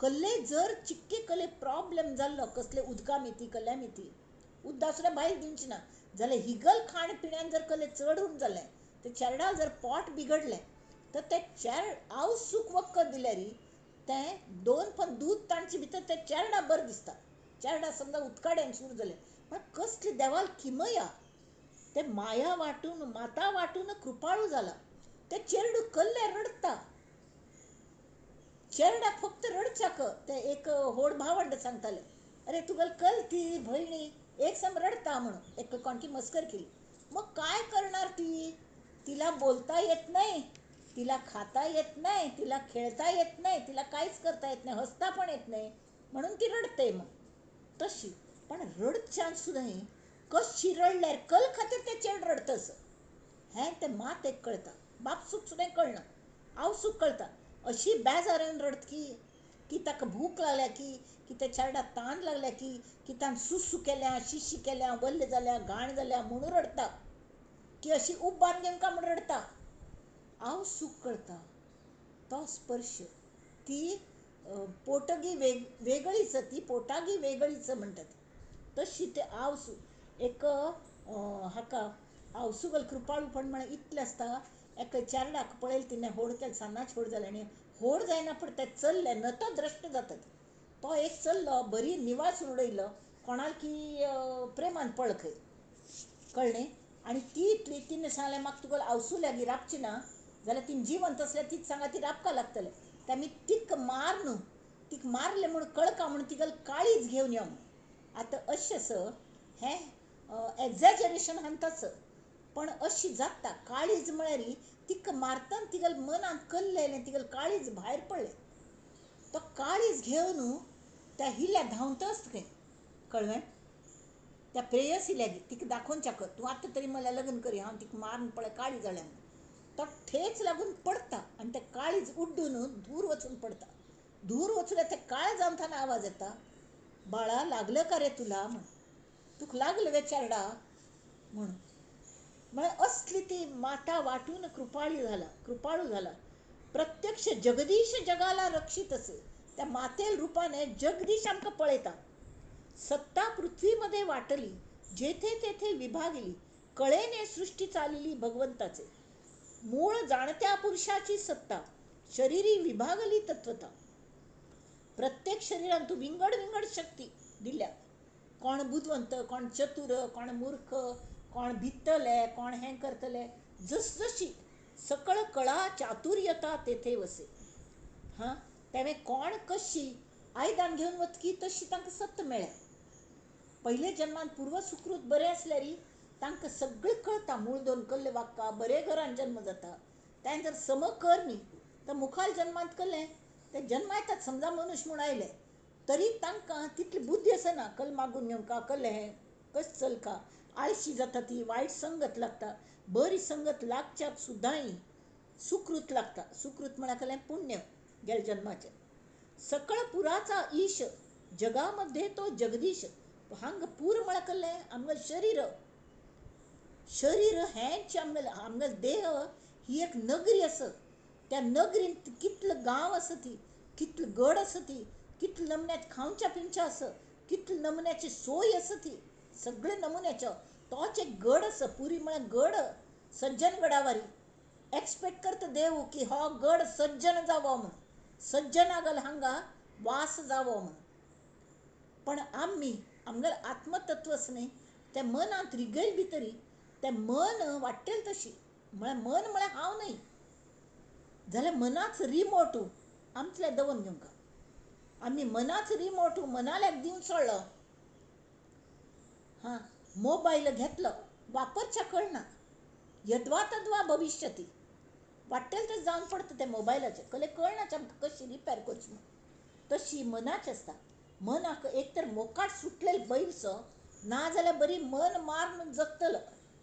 कल्ले जर चिक्के कल्ले प्रॉब्लम जाल्लो कसले उदका मिती कल्ल्या मिती उदक सुद्दां भायर दिवची ना जाल्यार हिगल खाण पिण्यान जर कल्ले चड उण जालें ते चेरडा जर पोट बिगडलें तर ते चेरड आवसूक वखद दिल्यार तें दोन पण दूद तांचे भितर ते चेरडा बरें दिसता. चेरडा समजा उदकाड्यान सुरू जालें पण कसली देवाल किमया ते माया वांटून माता वांटून कृपाळू जाला. ते चेरडू कल्ले रडटा, चेरडाक फक्त रडच्याक ते एक होड भावंड सांगताले, अरे तुगेल कल ती भयणी एक सम रडता म्हणून एक कोणकी मस्कर केली. मग काय करणार ती, तिला बोलता येत नाही, तिला खाता येत नाही, तिला खेळता येत नाही, तिला काहीच करता येत नाही, हसता पण येत नाही, म्हणून ती रडते. मग तशी पण रडच्यान सुद्दां कशी रडल्यार कल खातीर ते चेड रडतस हें ते मात एक कळटा, बापसूक सुद्दां कळना, आवसूक कळटा. अशी बेजारान रडत की ताका भूक लागल्या की त्या चेरडाक तान लागल्या की तान सुसू केल्या शिशी केल्या वल्ल जाल्या घाण जाल्या म्हणून रडटा, की अशी उब्बान घेवन काय म्हूण रडटा. आवसूक कळटा तो स्पर्श. ती पोटगी वेगळीच, ती पोटागी वेगळीच म्हणटात तशी ते आवसू एक हाका आवसुगल कृपाळूपण म्हळ्यार इतलें आसता. एका चेरडाक पळयलें तिणें होड केलें सान्नाच होड जालें आनी होड जायना पण तें चल्लें नतद्रश्ट जाता. तो एक चल्लो बरी निवास उडयलो कोणाक की प्रेमान पळ खंय कळ्ळें. आनी ती इतली तिणें सांगलें म्हाका तुका आवसू लागीं राबची ना जाल्यार तिणें जिवंत आसल्यार तीच सांगा ती राबका लागतलें. तें आमी तीक मार न्हू तीक मारलें म्हूण कळका म्हूण तिगेल काळीज घेवन यो म्हूण. आतां अशें स हें एग्जॅजरेशन हांताच पण अशी जाता. काळीज म्हळ्यार तिका मारतना तिगेल मनांत कल्लें आयलें, तिगेल काळीज भायर पडलें. तो काळीज घेवन त्या हिल्या धांवतच खंय कळ्ळें त्या प्रेयसिल्यागी तिका दाखोवच्याक तूं आतां तरी मला लग्न करी हांव तिका मारून पळय काळीज जालें म्हूण. तो ठेच लागून पडटा आनी तें काळीज उड्डून धूर वचून पडटा. धूर वचून तें काळ जावन आवाज येता, बाळा लागलं का रे तुला म्हण, तुका लागलं वे चेरडा म्हूण. म्हळ्यार असली ती माता वांटून कृपाळी झाला, कृपाळू झाला. प्रत्यक्ष जगदीश जगाला रक्षित असे. त्या मातेल रूपाने जगदीश आमकां पळयता. सत्ता पृथ्वीमध्ये वाटली, जेथे तेथे विभागली, कळेने सृष्टी चालली भगवंताचे. मूळ जाणत्या पुरुषाची सत्ता, शरीरी विभागली तत्वता. प्रत्येक शरीरान तू विंगड विंगड शक्ती दिल्या. कोण बुदवंत, कोण चतुर, कोण मूर्ख, कोण भितले, कोण हें करतले, जसजशी सकळ कळा चातुर्यता तेथे वसे. हां, तेणें कोण कशी आयदान घेवन वतकी तशी तांकां सत्त मेळ्ळ्या. पयले जन्मान पूर्व सुकृत बरें आसल्यार तांकां सगळें कळटा, मूळ दोन कल्ले वाक्का बरे घरान जन्म जाता. तें जर सम कर न्ही तर मुखाल जन्मांत कल्लें ते जन्मायतात समजा मनुष्य म्हूण आयले तरी तांकां तितली बुद्धी आसना, कल मागून घेवंका कल्ले हें कशें चलका, आळशी जाता ती, वायट संगत लागता. बरी संगत लागच्याक सुद्दांय सुकृत लागता. सुकृत म्हळ्यार कसलें पुण्य गेल्या जन्माचें. सकळ पुराचा ईश जगामध्ये तो जगदीश. हांगा पूर म्हळ्यार कसलें आमगेलें शरीर. शरीर हेंच आमगेलें, आमगेलो देह ही एक नगरी आसा. त्या नगरींत कितलो गांव आसा ती, कितलो गड आसा ती, कितले नमुन्याचे खावच्या पिवच्या आसा, कितले नमुन्याची सोय आसा ती, सगळे नमुन्याचो तोच एक गड आसा. पुरी म्हळ्यार गड, सज्जन गडावारी. एक्सपेक्ट करता देव की हो गड सज्जन जावो म्हूण, सज्जनागल हांगा वास जावो म्हूण. पण आमी आमगेलें आत्मतत्व आसा न्ही तें मनांत रिगयल भितरी तें मन वाडटेलें तशी. म्हळ्यार मन म्हळ्यार हांव न्हय जाल्यार मनाच रिमोट आमतले दवरून घेवंक. आमी मनाच रिमोट मनाल्याक दिवन सोडलो. हां, मोबायल घेतलो वापरच्या कळना, यद्वा तद्वा भविष्यती वाडटेलें तशें जावन पडटा तें मोबायलाचें. कले कळना आमकां कशी रिपेर करची म्हूण. तशी मनाची आसता. मनाक एक तर मोकाट सुटलेलो बैलसो ना जाल्यार बरी मन मारून जगतलो.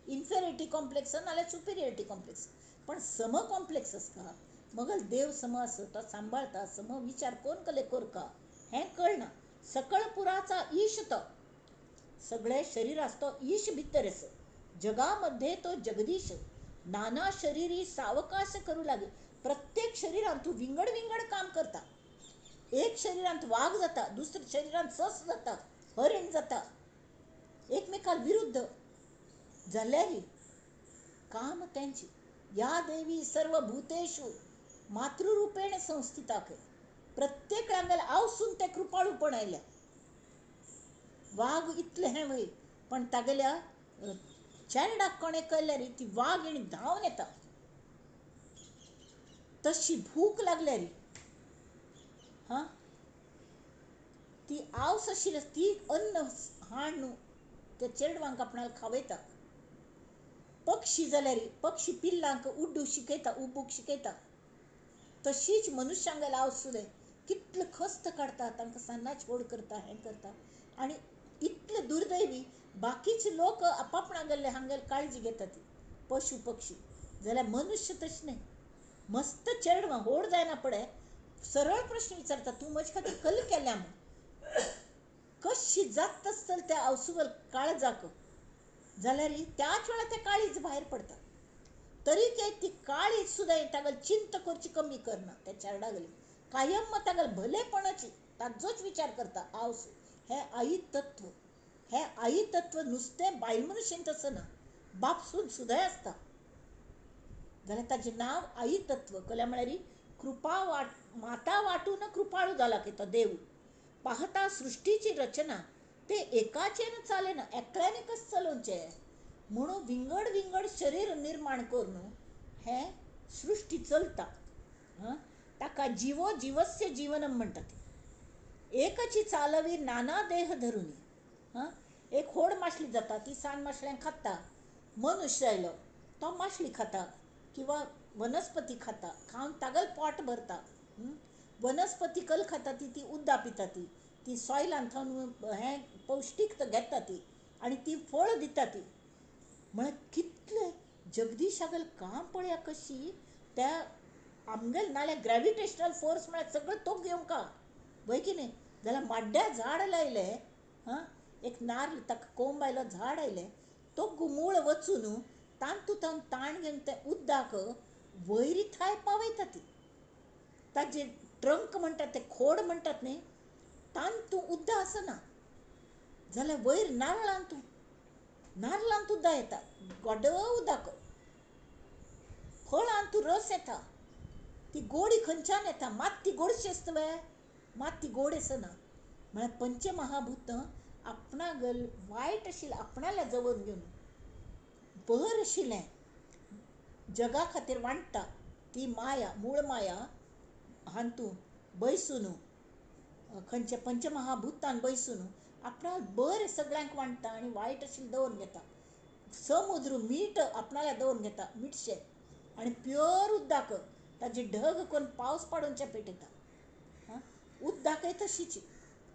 इन्फेरियरिटी कॉम्प्लेक्स नाल्यार सुपिरियरिटी कॉम्प्लेक्स. पण सम कॉम्प्लेक्स आसता. मगल देव सम आसा तो सांबाळता, सम विचार कोण कले कोरका हें कळना. सकळ पुराचा ईश तो सगळे शरीर आसतो ईश भितर आसा. जगामध्ये तो जगदीश नाना शरीरी सावकाश करू लागे. प्रत्येक शरीरांत तूं विंगड विंगड काम करता. एक शरीरांत वाग जाता, दुसऱ्या शरीरांत सस जाता, हरीण जाता, एकमेकां विरुद्ध जाल्यार काम त्यांची. या देवी सर्व भूतेषु मातृरूपेण संस्थिता. प्रत्येक रांगेला आवसून ते कृपाळूपण आयल्या. वाग इतलें हें वय पण तागेल्या चेरडाक कोणें कळल्यार ती वाग आनी धांवन येता. तशी भूक लागल्यार हां ती आवस आशिल्ली ती अन्न हाड न्हू त्या चेडवांक आपणाक खावयता. पक्षी जाल्यार पक्षी पिल्लांक उड्डूंक शिकयता, उबूंक शिकयता. तशीच मनुष्यांगेल आवस सुद्दां कितले खस्त काडटा, तांकां सान्नाच व्हड करता, हें करता. आनी इतले दुर्दैवी बाकीचे लोक आपापणागेल्ले हांगेले काळजी घेता ती पशु पक्षी, जाल्यार मनुष्य तशें न्हय. मस्त चेडवां व्हड जायना पडे सरळ प्रश्न विचारता, तूं म्हजे खातीर कल केल्या म्हूण. कशी जात आसतली त्या आवसुगल काळजाक जाल्यार त्याच वेळार तें काळीज भायर पडटा. तरी ती काळीज सुद्दां तागेली चिंता करची कमी करना त्या चेरडागेली, कायम तागेले भलेपणाची ताजोच विचार करता. आवस हें आई तत्व, हें आई तत्व नुस्तें बायल मनशेन आसना, बापसून सुद्दां आसता. जाल्यार ताजें नांव आई तत्व. कल्या म्हळ्यार कृपा वाट माता वाटून कृपाळू जाला की तो देव. पाहता सृष्टीची रचना ते एकाचेन चालेना, एकल्याने कशें चलोवचें म्हणून विंगड विंगड शरीर निर्माण करून हें सृष्टी चलता. ताका जिवो जिवस्य जीवनम म्हणटात. एकची चालवी नाना देह धरुनी. एक होड मासली जाता ती सान मासल्यांक खाता. मनुष्य आयलो तो मासली खाता किंवा वनस्पती खाता, खावन तागेल पोट भरता. वनस्पती कल खाता ती ती उद्दा पिता, ती ती सॉयलान थंय हें पौश्टीक घेता ती आनी ती फळ दिता ती. म्हळ्यार कितलें जगदीशागेल काम पळया कशी त्या आमगेल नाल्यार ग्रॅविटेशनल फोर्स म्हळ्यार सगळें तो घेवंक वय की न्ही. जाल्यार माड्ड्या झाड लायलें, हां एक नार्ल ताका कोंब आयलो झाड आयलें, तो मूळ वचून तातूंत ताण घेवन तें उद्दाक वयर थाय पावयता ती. ताजे ट्रंक म्हणटात ते खोड म्हणटात न्ही, तातूंत उद्दा आसना जाल्यार वयर नारळांत नारळांत उद्दा येता, गोड उदक, फळांत रस येता, ती गोडी खंयच्यान येता, मात ती गोडशी आसता वे, मात ती गोड आसना. म्हळ्यार पंचमहाभूत आपणागेल वायट आशिल्लें आपणाल्या जवळ घेवन बरें आशिल्लें जगा खातीर वांट्टा ती माया, मूळ माया हातूंत बैसून खंयच्या पंचमहाभूतान बैसून आपणाक बरें सगळ्यांक वांट्टा आनी वायट आशिल्लें दवरून घेता. समुद्र मीठ आपणाल्या दवरून घेता, मिठशें आनी प्युअर उदक ताजे ढग करून पावस पाडून पेटयता. हां उदकय तशीच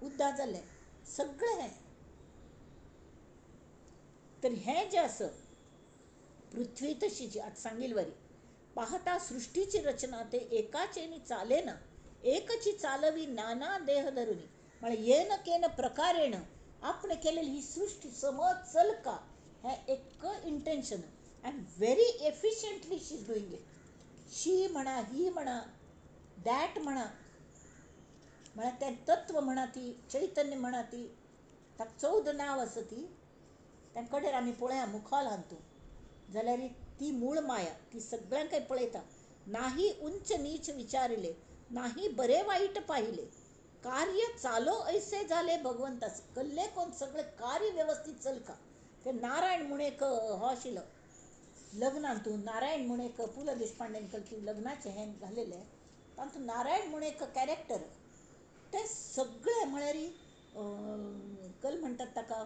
उदक जालें सगळें हें. तर हें जें आसा पृथ्वी तशीच आतां सांगिल्ले वरी पाहता सृष्टीची रचना ते एकाचेनी चालेना, एकची चालवी नाना देह धरुनी. म्हळ्यार येन केन प्रकारेण आपणे केलेली ही सृष्टी समज चलका हें एक intention and very efficiently she is doing it. She म्हणा, ही म्हणा, that म्हणा, म्हळ्यार तें तत्व म्हणा, ती चैतन्य म्हणा, ती ताका 14 नांव आसा ती त्या कडेन आमी पळया मुखाल हातूंत जाल्यार ती मूळ माया ती सगळ्यांकय पळयता. नाही उंच नीच विचारिले, नाही बरे वाईट पाहिले, कार्य चालो ऐसे झाले भगवंताचे. कल्ले कोण सगळें कार्य व्यवस्थीत चलका. ते नारायण म्हूण एक हो आशिल्लो लग्नांतू नारायण म्हूण एक पु ल देशपांडेन कल्पी लग्नाचें हें घालेलें, तातूंत नारायण म्हूण एक कॅरेक्टर तें सगळें म्हळ्यार कल म्हणटात ताका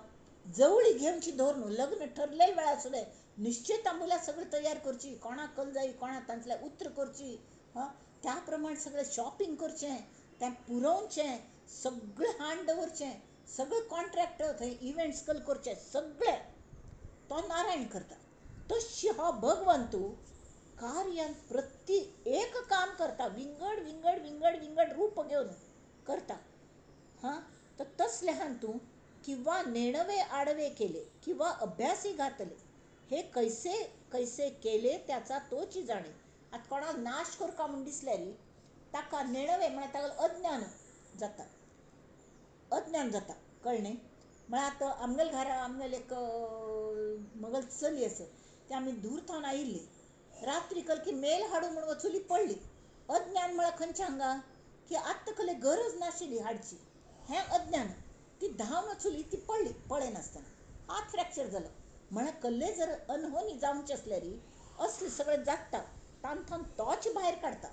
जवळी घेवची दवर न्हू. लग्न ठरलेल्या वेळार सुद्दां निश्चित आंबुल्या सगळें तयार करची, कोणाक कल जाय कोणाक तांतलें उतर करची, हां त्या प्रमाण सगळें शॉपिंग करचें, तें पुरोवचें, सगळें हाड दवरचें, सगळें कॉन्ट्रॅक्ट थंय इव्हेंट्स कल करचें, सगळें तो नारायण करता. तशी हो भगवंतू कार्यान प्रति एक काम करता, विंगड विंगड विंगड विंगड रूप घेवन करता. हां तर तसले हातूंत किंवा नेणवे आडवे केले किंवा अभ्यासी घातले, हे कैसे कैसे केले त्याचा तोची जाणे. आतां कोणाक नाश करका म्हूण दिसल्यार ताका नेणवे म्हळ्यार ताका अज्ञान जाता, अज्ञान जाता, कळ्ळें न्ही. म्हळ्यार आतां आमगेल्या घरा आमगेले एक मगल चली आसा, ती आमी दूर थावन आयिल्ली, रात्री कलकी मेल हाडूं म्हूण वचुली पडली. अज्ञान म्हळ्यार खंयचें हांगा की आतां कसली गरज नाशिल्ली हाडची, हें अज्ञान. ती धांवन वचुली, ती पडली पळयनासतना, हात फ्रॅक्चर जालो. म्हळ्यार कल्ले जर अनहोनी जावचे आसल्यार असले सगळें जाता, तांथावन तोच भायर काडटा.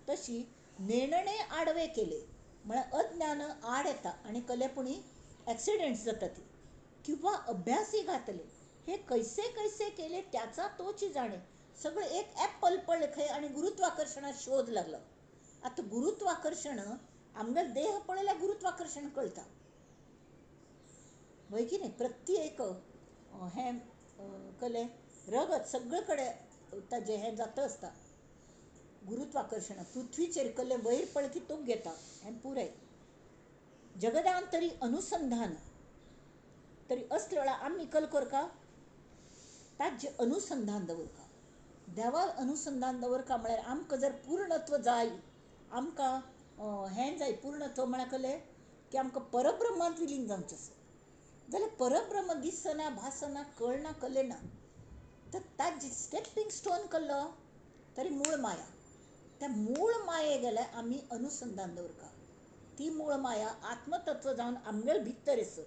तशी नेणणे आडवे केले म्हळ्यार अज्ञान आड येता आनी कलेपुणी एक्सिडेंट्स जाता ती. किंवा अभ्यासी घातले हे कैसे कैसे केले त्याचा तोची जाणे. सगळें एक एप्पल पडलें खंय आनी गुरुत्वाकर्शणाक शोध लागलो. आतां गुरुत्वाकर्शण आमगेलो देह पळयल्यार गुरुत्वाकर्शण कळटा, वय की न्ही. प्रत्येक हें कले रगत सगळे कडेन ताजें हें जाता आसता गुरुत्वाकर्शण. पृथ्वीचेर कल्ले वयर पळय की तूप घेता हें पुराय जगदान तरी अनुसंधान तरी असले वेळार आमी कल करका ताजें अनुसंधान दवरका, देवाक अनुसंधान दवरका. म्हळ्यार आमकां जर पूर्णत्व जाय, आमकां हें जाय पूर्णत्व म्हळ्यार कलें की आमकां परब्रह्मांत विलीन जावचें आसा, जाल्यार परब्रह्म दिसना भासना कळना कलेना, तर ताजें स्टेपिंग स्टोन कल्लो तरी मूळ माया. त्या मूळ माये गेल्यार आमी अनुसंधान दवरका. ती मूळ माया आत्मतत्व जावन आमगेले भितर आसा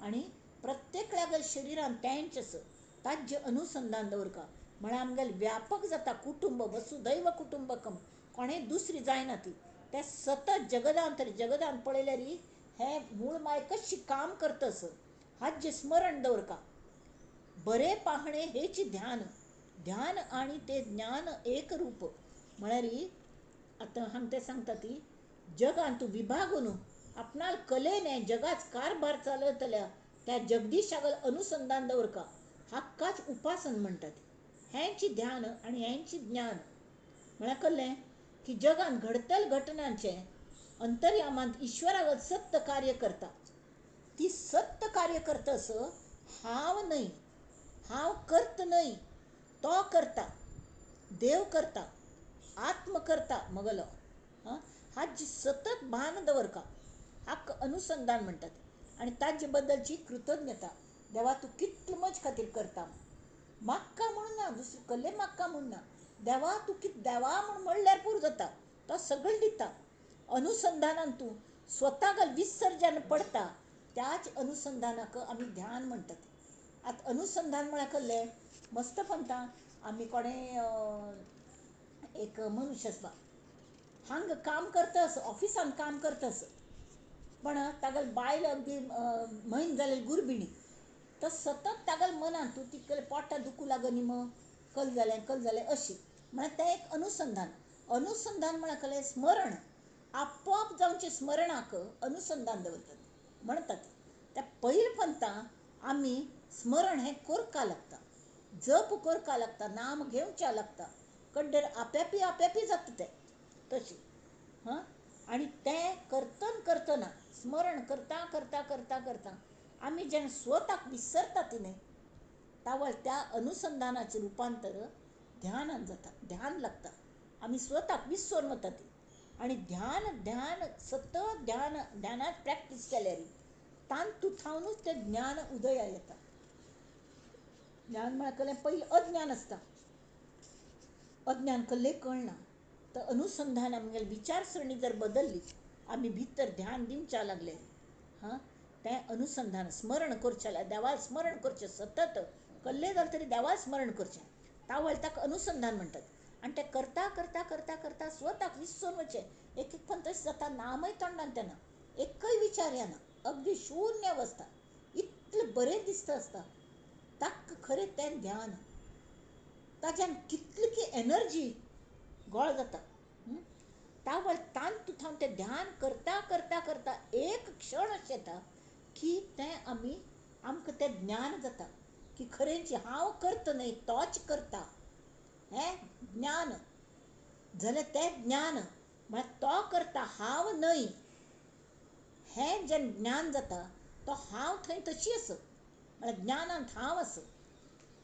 आनी प्रत्येकल्यागेल्या शरिरान तेंच आसा, ताजें अनुसंधान दवरका. म्हळ्यार आमगेलें व्यापक जाता कुटुंब, वसुदैव कुटुंबकम, कोणें दुसरी जायना ती. तें सतत जगदान तरी जगदान पळयल्यार हें मूळ माय कशी काम करता आसा हाजें स्मरण दवरका. बरें पाहणे हेची ध्यान, ध्यान आनी तें ज्ञान एक रूप. म्हळ्यार आतां हांगा तें सांगता ती जगांत विभागून आपणाल कलेने जगाच कारभार चलयतल्या त्या जगदीशागल अनुसंधान दवरका, हाकाच उपासन म्हणटात. हेंची ध्यान आनी हेंची ज्ञान. म्हळ्यार कळ्ळें की जगांत घडतल घटनांचें अंतर्यामांत ईश्वरागल सत्य कार्य करता. ती सत्य कार्य करता असो हांव न्हय, हांव करत न्हय, तो करता, देव करता, आत्म करता मगलो. हाजी सतत भान दवरका, हाका अनुसंधान म्हणटात. आनी ताजे बद्दलची कृतज्ञता, देवा तूं कितले म्हजे खातीर करता, म्हाका म्हूण ना, दुसरे कसले म्हाका म्हूण ना, देवा तूं कित देवा म्हूण म्हणल्यार पुरो जाता, तो सगळें दिता. अनुसंधानान तूं स्वताक विसर्जन पडटा, त्याच अनुसंधानाक आमी ध्यान म्हणटात. आतां अनुसंधान म्हळ्यार कसलें मस्त पंता आमी कोणें एक मनुष्य आसता, हांगा काम करता आस, ऑफिसान काम करता आस, पण तागेली बायल अगदी म्हयन जालेली गुरबिणी, तर सतत तागेल्या मनान तूं ती पोटा दुखू लागनी मग कल जालें कल जालें अशी. म्हळ्यार तें एक अनुसंधान. अनुसंधान म्हळ्यार कसलें स्मरण, आपोआप जावचें स्मरणाक अनुसंधान दवरतात म्हणटात. त्या पयले पंता आमी स्मरण हें करपा लागता, जप करपा लागता, नाम घेवच्या लागता, कड्डेर आप्यापी आप्यापी जाता तें तशें. हां, आनी तें करतना करतना स्मरण करता करता करता करता आमी जेन्ना स्वताक विसरता ती न्हय, तावळ त्या अनुसंधानाचें रुपांतर ध्यानान जाता, ध्यान लागता, आमी स्वताक विसरून वता ती. आनी ध्यान ध्यान सतत ध्यान ध्यानात प्रॅक्टीस केल्यार तातूंत थावनूच तें ज्ञान उदया येता. ज्ञान म्हळ्यार कसलें पयलीं अज्ञान आसता, अज्ञान कसलें कळना, तर अनुसंधान आमगेली विचारसरणी जर बदल्ली, आमी भितर ध्यान दिवच्या लागले, हां, तें अनुसंधान स्मरण करचें, देवाक स्मरण करचें सतत, कसलें जालें तरी देवाक स्मरण करचें, तावळ ताका अनुसंधान म्हणटात. आनी तें करता करता करता करता स्वताक विसरून वचचें. एक एक पण तशें जाता, नामय तोंडान येना, एकय विचार येना, अगदी शून्य अवस्था, इतलें बरें दिसता आसता. ताका खरें तें ध्यान, ताज्यान कितली की एनर्जी गोळ जाता. तावळ तातूंत थावन तें ध्यान करता करता करता एक क्षण अशें येता की तें आमी आमकां तें ज्ञान जाता की खरेंच हांव करत न्हय, तोच करता. हें ज्ञान जाल्यार तें ज्ञान म्हळ्यार तो करता हांव न्हय, हें जेन्ना ज्ञान जाता तो हांव थंय तशी आसा, म्हळ्यार ज्ञानांत हांव आसा.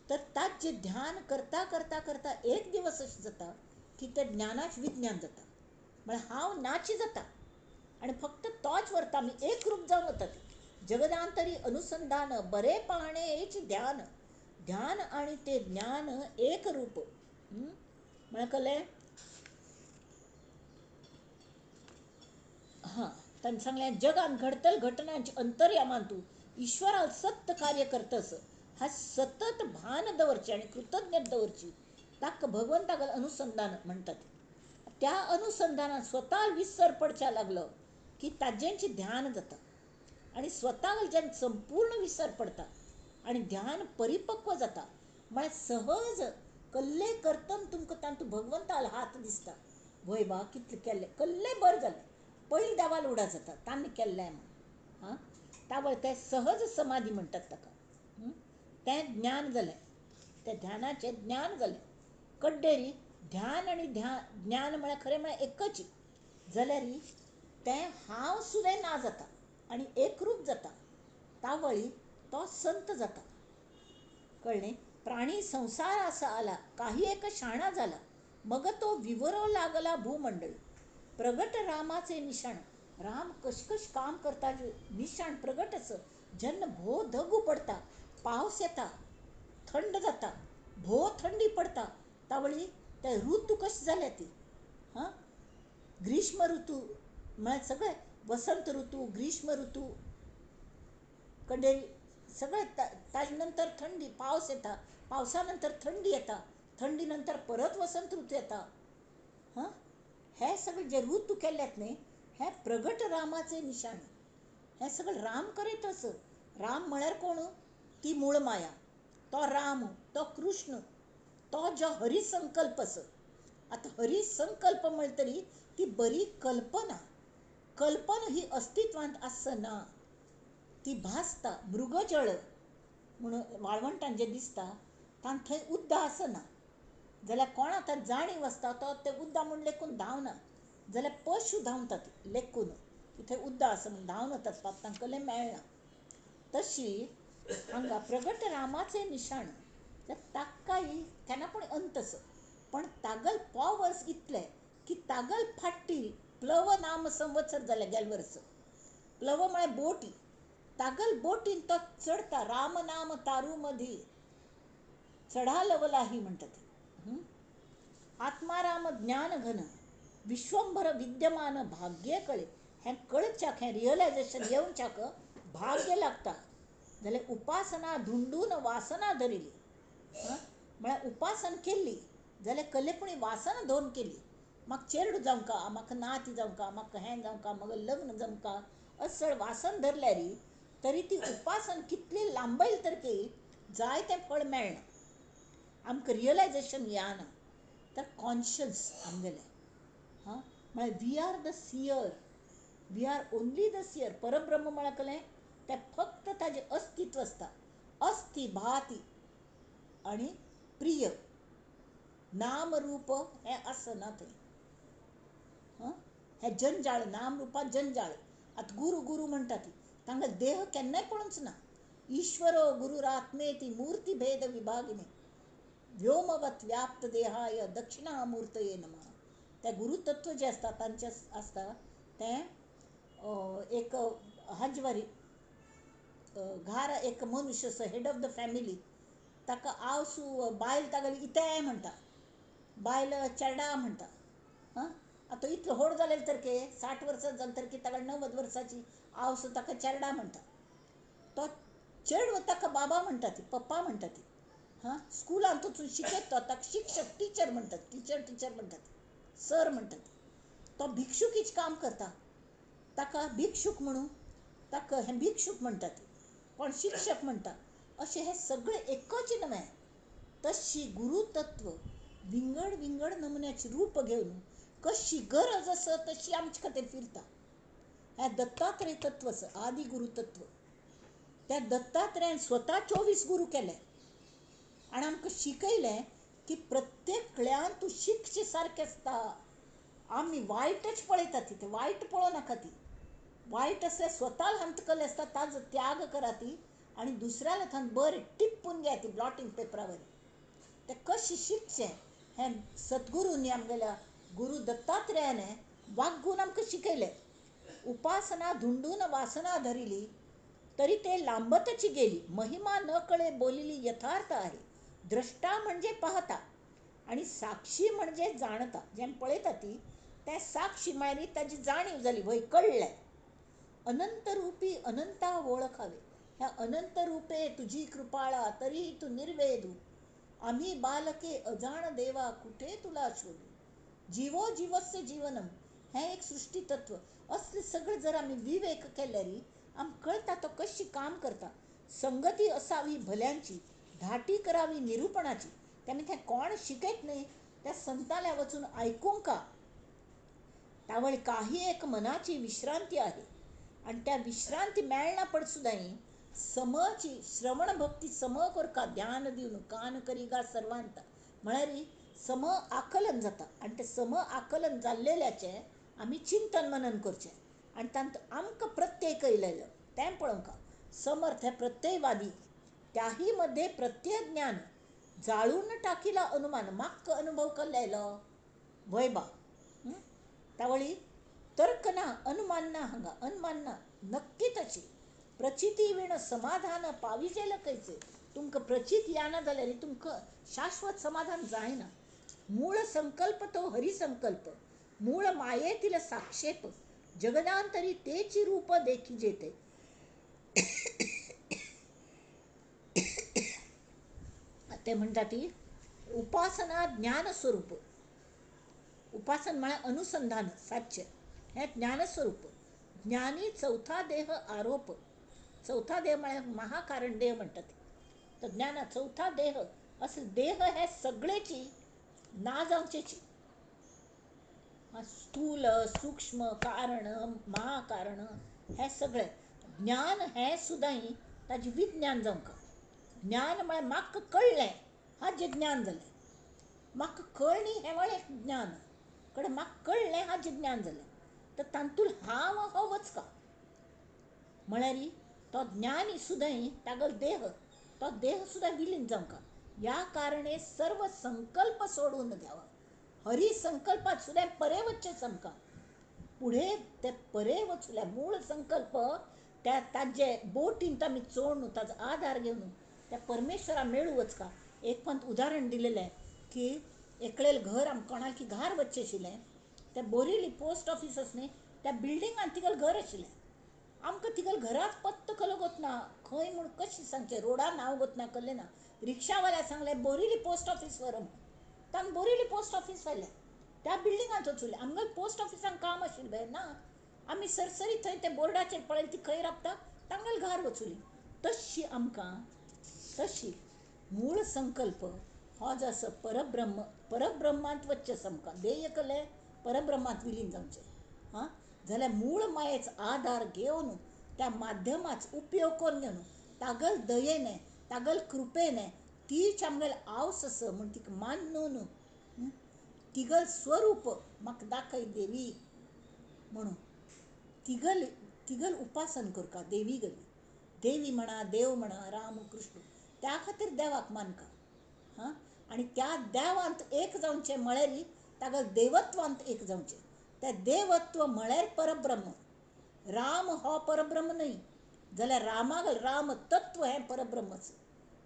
तर ताजें ध्यान करता करता करता एक दिवस अशें जाता की त्या ज्ञानाक विज्ञान जाता, म्हळ्यार हांव नाची जाता आनी फक्त तोच व्हरता, आमी एक रूप जावन वता. ती जगदांतरी अनुसंधान बरें पाहणे हेच ध्यान, ध्यान आनी तें ज्ञान एक रूप. म्हळ्यार कळ्ळें? हां, ताणें सांगलें जगान घडतल घटनांचे अंतर्यामान तूं ईश्वरान सत्य कार्य करतस, हा सतत भान दवरचें आनी कृतज्ञता दवरची, ताका भगवंताक अनुसंधान म्हणटात. त्या अनुसंधानान स्वता विसर पडच्या लागलो की ताजेंचे ध्यान जाता आनी स्वताक जेन्ना संपूर्ण विसर पडता आनी ध्यान परिपक्व जाता, म्हळ्यार सहज कल्ले करतन तुमकां तातूंत भगवंताल हात दिसता. वय बा कितलें केल्लें, कल्लें बरें जालें, पयलीं देवाल उडा जाता तांणी केल्लें म्हूण. हां, तावळ तें सहज समाधी म्हणटात ताका. तें ज्ञान जालें, तें ध्यानाचें ज्ञान जालें. कड्डेरी ध्यान आनी ज्ञान म्हळ्यार खरें म्हळ्यार एकच जाल्यार तें हांव सुद्दां ना जाता आनी एकरूप जाता, तावळी तो संत जाता. कळ्ळें? प्राणी संवसार आसा आला काही एक शाणा जाला, मग तो विवरो लागला भूमंडळी, प्रगट रामाचे निशाण. राम कशकश काम करता निशाण प्रगट आस. जेन्ना भोव दगू पडटा, पावस येता, थंड जाता, भोव थंडी पडटा, तावळी ते ऋतू कशें जाल्या ती. हां, ग्रीष्म ऋतू म्हळ्यार सगळे वसंत ऋतू, ग्रीष्म ऋतू कडे सगळे, ताजे नंतर थंडी, पावस येता, पावसा नंतर थंडी येता, थंडी नंतर परत वसंत ऋतू येता. हां, हे सगळे जे ऋतू केल्यात न्ही, हे प्रगट रामाचे निशाण. हें सगळें राम करीत आस. राम म्हळ्यार कोण? ती मूळ माया, तो राम, तो कृष्ण, तो जो हरिसंकल्प आस. आतां हरिसंकल्प म्हणलें तरी ती बरी कल्पना, कल्पना ही अस्तित्वांत आसना, ती भासता. मृगजळ म्हणून वाळवंटान जें दिसता तांकां थंय उद्दा आसना, जाल्यार कोण आतां जाणीव आसता तो ते उद्दा म्हूण लेखून धांवना, जाल्यार पशू धांवतात लेखून की थंय उद्दा आसा म्हूण धांवन वतात, पाप तांकां मेळना. तशी हांगा प्रगट रामाचे निशाण, ताकाय केन्ना पूण अंत आसा, पण तागल पॉवर्स इतले की तागल फाटी प्लव नाम संवत्सर जालें गेले वर्स. प्लव म्हळ्यार बोटी, तागल बोटीन तो चडता, राम नाम तारू मधी चढा लवलाही म्हणटात. आत्माराम ज्ञान घन विश्वंभर विद्यमान भाग्य कळे, हें कळच्याक, हें रियलायजेशन येवच्याक भाग्य लागता. जाल्यार उपासना धुंडून वासना धरिली, म्हळ्यार उपासन केल्ली जाल्यार कलेपणी वासना धरून केली, म्हाका चेरडू जावंका, म्हाका नाती जावंका, म्हाका हें जावंका, म्हाका लग्न जमका, असळ वासन धरल्यार तरी ती उपासन कितली लांबयली तर की जाय तें फळ मेळना, आमकां रियलायजेशन येना. तर कॉन्शियस आमगेलें, हां, म्हळ्यार we are the seer, we are only the seer. परब्रह्म म्हळ्यार कळ्ळें, तें फक्त ताजें अस्तित्व आसता, अस्थि भाती आनी प्रिय, नाम रूप हें आसना थंय. हां, हें जंजाळ, नाम रुपा जंजाळ. आतां गुरू गुरू म्हणटा ती, तांकां देह केन्नाय पळोवंच ना. ईश्वरो गुरुरात्मेती मूर्ती भेद विभागिनी व्योमवत व्याप्त देहाय दक्षिणामूर्तये नमः. त्या गुरुतत्व जें आसता तांचें आसता तें एक हाजवारी घार एक मनुष्य असो हेड ऑफ the family, ताका आवसू बायल तागेली इतें म्हणटा, बायल चेडा म्हणटा. हां, आतां इतलो व्हड जालें तर के 60 वर्सां जालें तर की ताका 90 वर्सांची आवसू ताका चेरडा म्हणटा, तो चेडव ताका बाबा म्हणटा ती, पप्पा म्हणटा ती. हां, स्कुलांत वचून शिकयता तो, ताका शिक्षक टिचर म्हणटात, टिचर टिचर म्हणटात, सर म्हणटात. तो भिक्षुकीच काम करता, ताका भिक्षूक म्हणून ताका हें भिक्षूक म्हणटात, कोण शिक्षक म्हणटा. अशें हें सगळें एकच न्हय, तशी गुरुतत्व विंगड विंगड नमुन्याचें रूप घेवन कशी गरज आसा तशी आमचे खातीर फिरता. हें दत्तात्रय तत्व आसा, आदी गुरुतत्व. त्या दत्तात्रयान स्वता 24 गुरू केले आनी आमकां शिकयलें की प्रत्येकल्यान तूं शिकचे सारकें आसता. आमी वायटच पळयतात, ती वायट पळोवं नाका, ती वायट आसल्यार स्वता हांतकल्लें आसता ताजो त्याग करा ती आनी दुसऱ्याल्या थंय बरें टिप्पून घे ती ब्लॉटींग पेपरावर तें कशें शिकचें हें सद्गुरूंनी आमगेल्या गुरू दत्तात्रेयाने वागून आमकां शिकयलें. उपासना धुंडून वासना धरिली तरी ते लांबतची गेली, महिमा न कळे बोलिली यथार्थ आहे. द्रष्टा म्हणजे पाहता आनी साक्षी म्हणजे जाणता. जें आमी पळयता ती तें साक्षी म्हळ्यार ताजी जाणीव जाली, वय कळ्ळें. अनंत रुपी अनंता वळखावे, ह्या अनंत रुपे तुजी कृपाळा तरी तूं निर्वेदू, आम्ही बालके अजाण देवा कुठे तुला शोधू. जिवो जिवस्य जीवनम हें एक सृश्टी तत्व. असलें सगळें जर आमी विवेक केल्यार आमकां कळटा तो कशी काम करता. संगती असावी भल्यांची, धाटी करावी निरुपणाची. तेमी तें कोण शिकयत न्हय त्या संताल्या वचून आयकूंक का तावळ काही एक मनाची विश्रांती आहे. आनी त्या विश्रांती मेळना पड सुद्दां समची श्रवण भक्ती सम करका ध्यान दिवन कान करिगा सर्वांत म्हळ्यार सम आकलन जाता. आनी तें सम आकलन जाल्लेल्याचें आमी चिंतन मनन करचें आनी तातूंत आमकां प्रत्यय कयलेलो तें पळोवंक. समर्थ हे प्रत्ययवादी, त्याही मध्ये प्रत्यय ज्ञान जाळून टाकीला अनुमान. माक्क अनुभव कल्लायलो वय बा तावळी तर्क ना, अनुमान ना, हांगा अनुमान ना, नक्की तशी प्रचिती विण समाधान पाविजेल कैसे. तुमकां प्रचित याना जाल्यार तुमकां शाश्वत समाधान जायना. मूळ संकल्प तो हरिसंकल्प, मूळ मायेतील साक्षेप, जगदांतरी तेची रूप देखी जेते. ते म्हणटा ती उपासना ज्ञानस्वरूप. उपासन म्हळ्यार अनुसंधान सातचें हें ज्ञानस्वरूप. ज्ञानी चौथा देह आरोप. चौथा देह म्हळ्यार महाकारण देह म्हणटात. तर ज्ञाना चौथा देह असो देह हे सगळेची ना जावचेची. स्थूल सूक्ष्म कारण महाकारण हे सगळें ज्ञान हें सुद्दां ताजें विज्ञान जावंक. ज्ञान म्हळ्यार म्हाका कळ्ळें हाजें ज्ञान जालें. म्हाका कळणी हें म्हळ्यार एक ज्ञान कडेन म्हाका कळ्ळें हाजें ज्ञान जालें. तर तातूंत हांव हो वचका म्हळ्यार तो ज्ञानी सुद्दां तागेलो देह तो देह सुद्दां विलीन जावंक. ह्या कारणे सर्व संकल्प सोडून द्यावा. हरी संकल्पात सुद्दां परे वचचें सामकां पुढे ते परे वचल्या मूळ संकल्प त्या ताजे बोटीन आमी चोडून ताजो आधार घेवन त्या परमेश्वरा मेळू वचका. एक पंत उदाहरण दिलेलें की एकलेल घर आमकां कोणाक घार वचचें आशिल्लें. त्या बोरिवली पोस्ट ऑफीस आसा न्ही त्या बिल्डिंगान तिगेलें घर आशिल्लें. आमकां तिगेलें घराच पत्तो कलो गोतना खंय म्हूण कशें सांगचें, रोडार नांव गोतना कळ्ळें ना. रिक्षावाल्या सांगलें बोरिवली पोस्ट ऑफीस व्हर म्हूण. तांकां बोरिवली पोस्ट ऑफीस व्हेलें. त्या बिल्डिंगांत वचूलें. आमगेलें पोस्ट ऑफिसान काम आशिल्लें ना, आमी सरसरी थंय ते बोर्डाचेर पळयलें ती खंय राबता तांगेलें घर वचुली. तशी आमकां तशी मूळ संकल्प हो जो आसा परब्रह्म परब्रह्मांत वचचें सामकां ध्येय कलें परब्रह्मांत विलीन जावचें. हां जाल्यार मूळ मायेचो आधार घेवन त्या माध्यमाचो उपयोग करून घेवन तागेले दयेने तागेले कृपेने तीच आमगेली आवस आसा म्हूण तिका मानून तिगेलें स्वरूप म्हाका दाखय देवी म्हणून तिगेलें तिगेलें उपासन करता देवी गली. देवी म्हणा देव म्हणा राम कृष्ण त्या खातीर देवाक मानका. हां आनी त्या देवांत एक जावचें म्हळ्यार तागेले देवत्वांत एक जावचें. तें देवत्व म्हळ्यार परब्रह्म. राम हो परब्रह्म न्हय जाल्यार रामाक राम तत्व हें परब्रह्मच.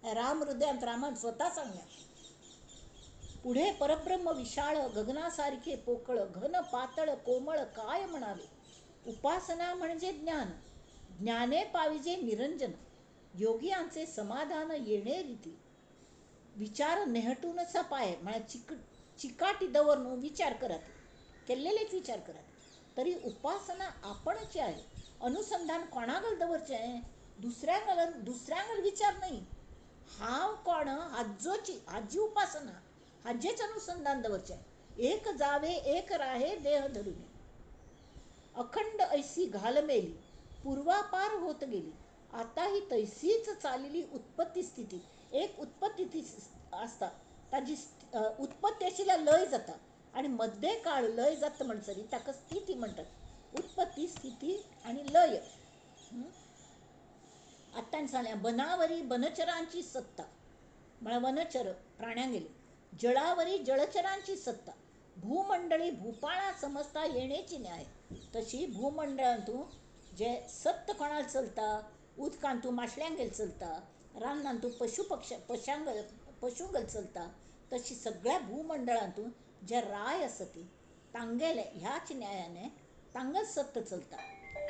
हें राम हृदयांत रामान स्वता सांगलें. पुढे परब्रह्म विशाळ गगना सारखे पोकळ घन पातळ कोमळ काय म्हणावे. उपासना म्हणजे ज्ञान, ज्ञाने पाविजे निरंजन, योगियांचे समाधान येणे रीती. विचार नेहटूनच पाय म्हळ्यार चिकाटी दवर न्हू विचार करात, केल्लेलेच विचार करात. तरी उपासना आपणची आहे. अनुसंधान कोणागल दवरचें, दुसऱ्यांगल दुसऱ्यांगल विचार न्हय. हांव कोण हाजोची हाजी उपासना हाजेच अनुसंधान दवरचें. एक जावे एक राहे देह धरून अखंड ऐसी घाल मेली पूर्वापार होत गेली. आता ही तैसीच चाललेली उत्पत्ती स्थिती. एक उत्पत्ती आसता ताजी उत्पत्ती आशिल्ल्या लय जाता आनी मध्य काळ लय जाता म्हणसर ताका स्थिती म्हणटात. उत्पत्ती स्थिती आनी लय. आतां सांगलें बनावरी बनचरांची सत्ता म्हळ्यार वनचर प्राण्यांगेली, जळावरी जळचरांची सत्ता, भूमंडळी भूपाळा समजता येण्याची न्याय. तशी भूमंडळांतू जे सत्त कोणाक चलता, उदकांतू माशल्यांगेर चलता, रानांतू पशु पक्ष पशांग पशुंगेर चलता, तशी सगळ्या भूमंडळांतू जे राय आसा ती तांगेले ह्याच न्यायाने तांगेल सत्त चलता.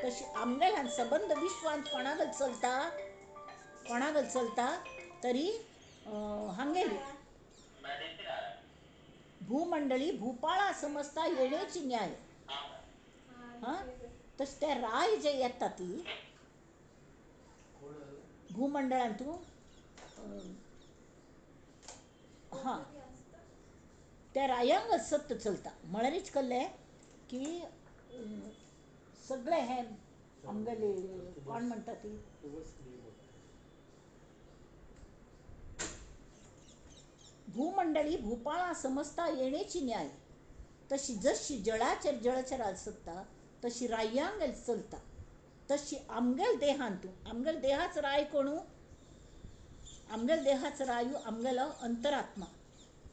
तशी आमगेल्यान सबंद विश्वांत कोणागेर चलता, कोणागेर चलता तरी हांगेली भूमंडळी भूपाळा समजता येण्याची न्याय. हां, तशें ते राय जे येता ती भूमंडळांतू, हां, त्या रायांक सत्य चलता. म्हळ्यारीच कळ्ळें की सगळे हे आमगेले कोण म्हणटा ती भूमंडळी भूपाळा समजता येण्याची न्याय. तशी जशी जळाचेर जळचरार सत्ता तशी रायांगेल चलता. तशी आमगेल देहांतू, आमगेल देहाच राय कोणू, आमगेल देहाच रायू आमगेलो अंतरात्मा,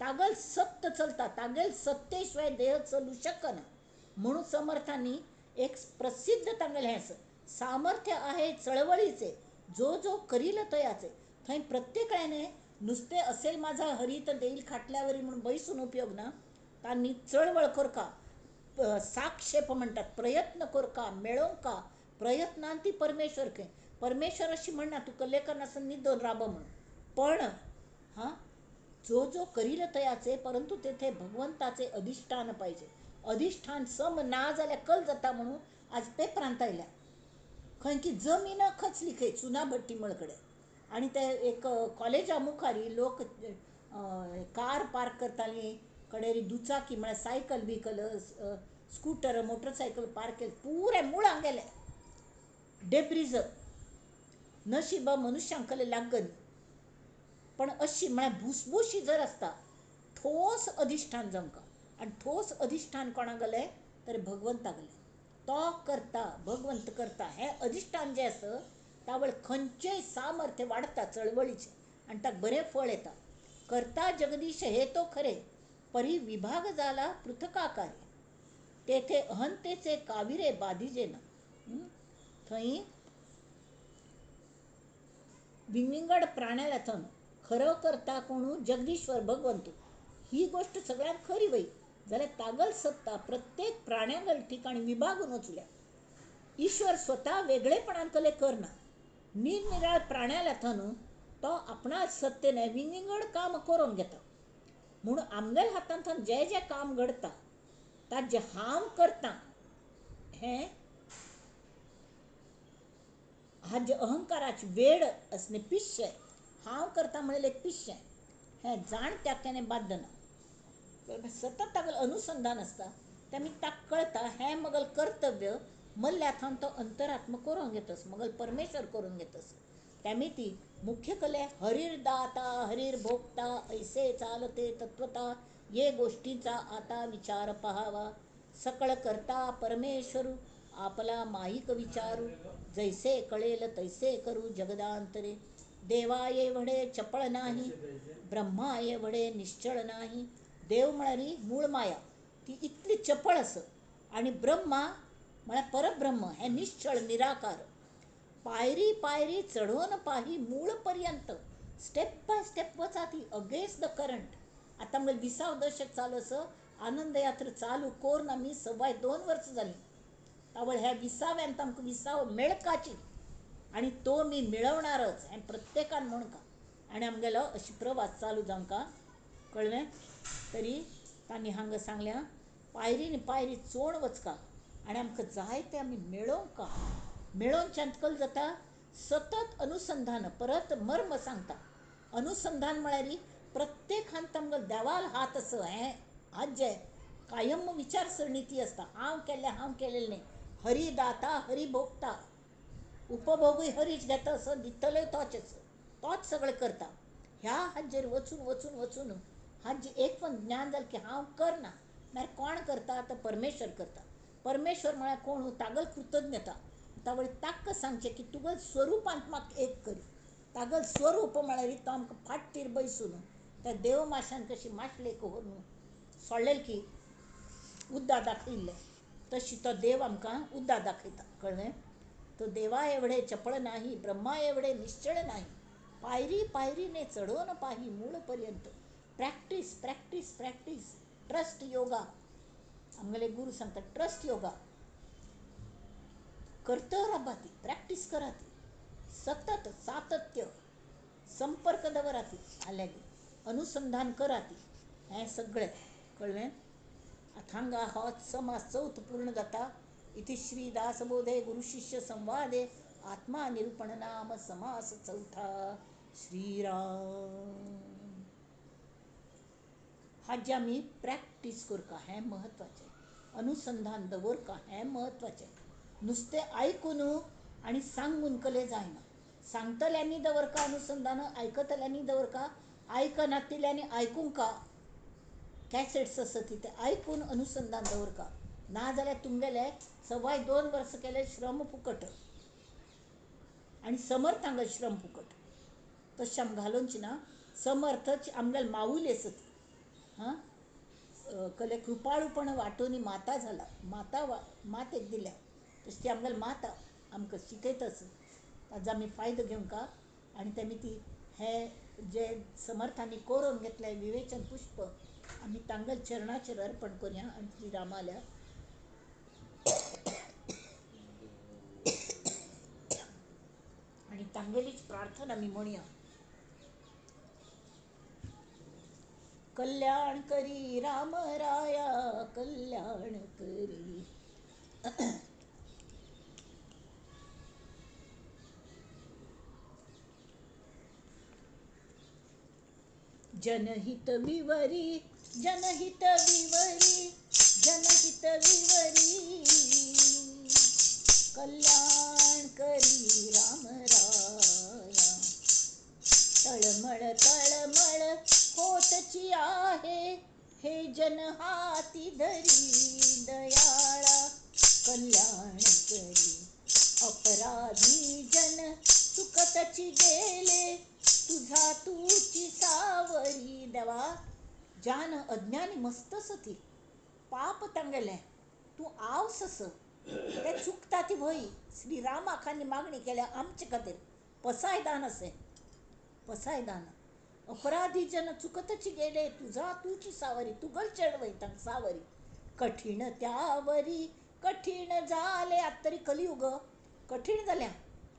तागेल सत्य चलता, तागेल सत्तेशिवाय देह चलू शकना. म्हणून समर्थांनी एक प्रसिद्ध तांगेलें हें आसा, सामर्थ्य आहे चळवळीचे जो जो करील तयाचे. थंय प्रत्येकाने नुसते असेल माझा हरी तर देईल खाटल्यावरी म्हणून बैसून उपयोग ना, तांणी चळवळ करका, साक्षेप म्हणटात, प्रयत्न करका, मेळोवंका, प्रयत्नान ती परमेश्वर खंय. परमेश्वर अशी म्हणना तूं कल्लेकर नासतना न्हिदोन राब म्हणून, पण हां जो जो करील तयाचे, परंतु तेथे भगवंताचे अधिष्ठान पाहिजे. अधिष्ठान सम ना जाल्यार कल जाता म्हणून आज पेपरांत आयल्या खंय की जमीन खचली खंय चुना भट्टी मळकडे, आनी ते एक कॉलेजा मुखारी लोक कार पार्क करताली, कडेरी दुचाकी म्हळ्यार सायकल बिकल स्कूटर मोटरसायकल पार्क केले, पुरे मुळां गेले डेब्रीज. नशीब मनुष्यांक कले लागन, पण अशी म्हळ्यार भुसभुशी जर आसता ठोस अधिष्ठान जावंका. आनी ठोस अधिष्ठान कोणाक गेलें तर भगवंताक गेलें. तो करता, भगवंत करता, हें अधिष्ठान जें आसा तावळ खंयचेय सामर्थ्य वाडटा चळवळीचें आनी ताका बरें फळ येता. करता जगदीश हे तो खरे, परी विभाग जाला पृथकाकारे, तेथे अहंतेचे काविरे बाधिजे ना. थंय विंगविंगड प्राण्याला थंय खरो करता कोणू जगदीश्वर भगवंतू, ही गोष्ट सगळ्यांत खरी वय जाल्यार तागल सत्ता प्रत्येक प्राण्यागल ठिकाणी विभागून वचल्या. ईश्वर स्वता वेगळेपणान कले करना, निरनिराळ प्राण्याला थनू तो आपणा सत्तेने विंगविंगड काम करून घेता. म्हणून आमगेल हातांतल्यान जे जे काम घडता ताजें हांव करता हें हाजे अहंकाराची वेड असणे पिश्शें, हांव करता म्हणल्यार एक पिश्शें, हें जाण त्याच्याने बाध्य ना. सतत तागेलें अनुसंधान आसता, तें मागीर ताका कळटा हें मगल कर्तव्य मल्ल्या थावन तो अंतरात्मा करून घेतस, मगल परमेश्वर करून घेतस. त्यामी ती मुख्य कले हरीर दाता हरीर भोगता ऐसे चालते तत्वता, ये गोष्टीचा आता विचार पहावा. सकळ करता परमेश्वरू आपला माईक विचारू, जैसे कळेल तैसे करू जगदांतरे. देवा एवढे चपळ नाही, ब्रह्मा एवढे निश्चळ नाही. देव म्हळ्यार मूळ माया, ती इतली चपळ आस, आनी ब्रह्मा म्हळ्यार परब्रह्म हें निश्चळ निराकार. पायरी पायरी चडोवन पाही मूळ पर्यंत, स्टेप बाय स्टेप वचा ती अगेन्स्ट the current. आतां मगे विसाव दशक चालू आसा, आनंद यात्रा चालू करून आमी 2.25 वर्सां जालीं. तावळ ह्या विसाव्यांत आमकां विसाव मेळकाची आनी तो मी मेळवणारच हें प्रत्येकान म्हणका. आनी आमगेलो अशी प्रवास चालू जावंका कळ्ळें. तरी तांणी हांगा सांगल्या पायरी पायरी चोण वचका आनी आमकां जाय तें आमी मेळोवंका. मेळोवच्यान कल जाता सतत अनुसंधान. परत मर्म सांगता अनुसंधान म्हळ्यार प्रत्येक हांत आमकां देवाल हात आसा हें हात जे कायम विचारसरणी ती आसता, हांव केल्लें हांव केलेलें न्ही. हरी दाता हरी भोगता, उपभोगूय हरीच घेता असो, दितलोय तोच आसा, तोच सगळें करता. ह्या हाजेर वचून वचून वचून हाजें एक पण ज्ञान जालें की हांव करना, म्हळ्यार कोण करता तर परमेश्वर करता. परमेश्वर म्हळ्यार कोण? तागल कृतज्ञता, आतां वयर ताका सांगचें की तुगेल स्वरुपांत म्हाका एक करी. तागल स्वरूप म्हळ्यार तो आमकां फाटीर बैसून त्या देव माशान कशी माटलेक व्हरून सोडलें की उद्दा दाखयल्लें तशी तो देव आमकां उद्दा दाखयता. कळ्ळें? तो देवा एवढे चपळ नाही, ब्रह्मा एवढे निश्चळ नाही, पायरी पायरीने चढोन पाही मूळ पर्यंत. Practice practice practice, trust yoga. आमगेले गुरू सांगता ट्रस्ट योगा करत राबा, ती प्रॅक्टीस करा, ती सतत सातत्य संपर्क दवरा, ती आल्यागी अनुसंधान करा ती, हें सगळें. कळ्ळें? आतां हांगा हो समास चवथ पूर्ण जाता. इति श्री दासबोधे गुरुशिष्य संवादे आत्मा निरूपण नाम समास चौथा. श्रीराम. हाजी आमी प्रॅक्टीस करता हें म्हत्वाचें, अनुसंधान दवरता हें म्हत्वाचें. नुस्तें आयकून आनी सांगून कले जायना. सांगतल्यांनी दवरका अनुसंधान, आयकतल्यांनी दवरका, आयकनातिल्यांनी आयकूंक कॅसेट्स आसा ती ते आयकून अनुसंधान दवरका. ना जाल्यार तुमगेले 2.25 वर्स केले श्रम फुकट आनी समर्थांक श्रम फुकट. तशें आमी घालोवची ना. समर्थच आमगेले माऊली आसा ती. हां, कले कृपाळूपण वांटून माता जाला, माता मातेक दिल्या तशी ती आमगेली माता आमकां शिकयता आसा. ताजो आमी फायदो घेवंका आनी तेमी ती हे जे समर्थांनी कोरोवन घेतले विवेचन पुष्प आमी तांगेल्या चरणाचेर अर्पण करुया. आनी श्री रामाल्या आनी तांगेलीच प्रार्थना आमी म्हणया. कल्याण करी राम राया, कल्याण करी. जनहित विवरी, जनहित विवरी, जनहित विवरी, कल्याण करी राम राया. तळमळ तळमळ होतची आहे हे जन हाती धरी दयाळा, कल्याण करी. अपराधी जन चुकतची गेले तुझा तुची सावरी. देवा, ज्यान अज्ञानी मस्त सती पाप तांगेलें तूं आवस आस, ते चुकता ती व्हय. श्री रामाखांनी मागणी केल्या आमचे खातीर पसायदान असें पसायदान. अपराधी जन चुकतची गेले तुझा तुची सावरी, तुगल चेडवयता सावरी. कठीण त्यावरी कठीण जाले, आतां तरी कलियुग कठीण जाल्या.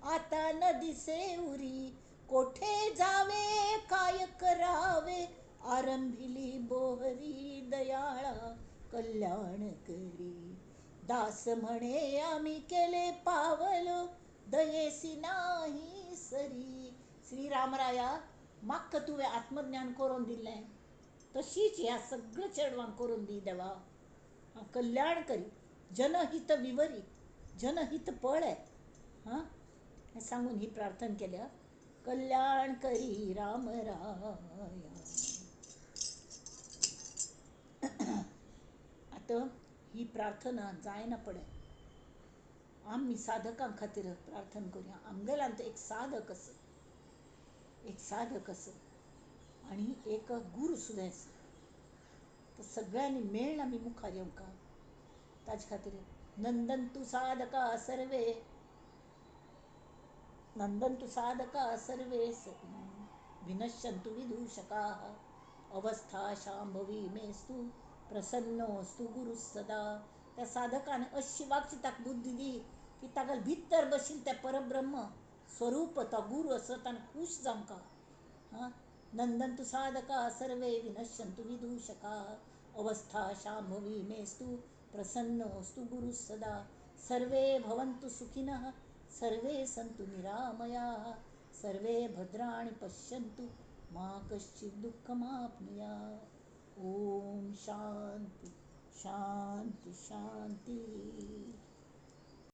आता न दिसे उरी कोठे जावे काय करावे, आरंभिली बोहरी दयाळा, कल्याण करी. दास म्हणे आम्ही केले पावल दयेसी नाही सरी. श्री रामराया, म्हाका तुवें आत्मज्ञान करून दिल्लें तशीच ह्या सगळ्या चेडवांक करून दी देवा. कल्याण करी, जनहित विवरी, जनहित पळय. हां, हें सांगून ही प्रार्थना केल्या. कल्याण करी राम राया. आतां ही प्रार्थना जायना पडे आमी साधकां खातीर प्रार्थना करुया. आमगेल्यांत एक साधक आसा, एक साधक आसा आनी एक गुरू सुद्दां आसा. तर सगळ्यांनी मेळ्ळ आमी मुखार येवंका. ताजे खातीर नंदंतु साधका सर्वे, नंदंतु साधका सर्वे विनश्यन्तु विदूषकाः, अवस्था शांभवी मेस्तु प्रसन्नोस्तु गुरु सदा. त्या साधकान अशी वागची ताका बुद्धी दी की ताका भितर बशिल्लें तें परब्रह्म स्वरूप तो गुरू आसा ताणें खूश जावंका. हां, नंदंतु साधका सर्वे विनश्यन्तु विदूषकाः, अवस्था शांभवी मेस्तु प्रसन्नोस्तु गुरु सदा. सर्वे भवन्तु सुखिनः, सर्वे सन्तु निरामयाः, सर्वे भद्राणि पश्यन्तु मा कश्चित् दुःखमाप्नुयात्. ओम शांति शांति शांति.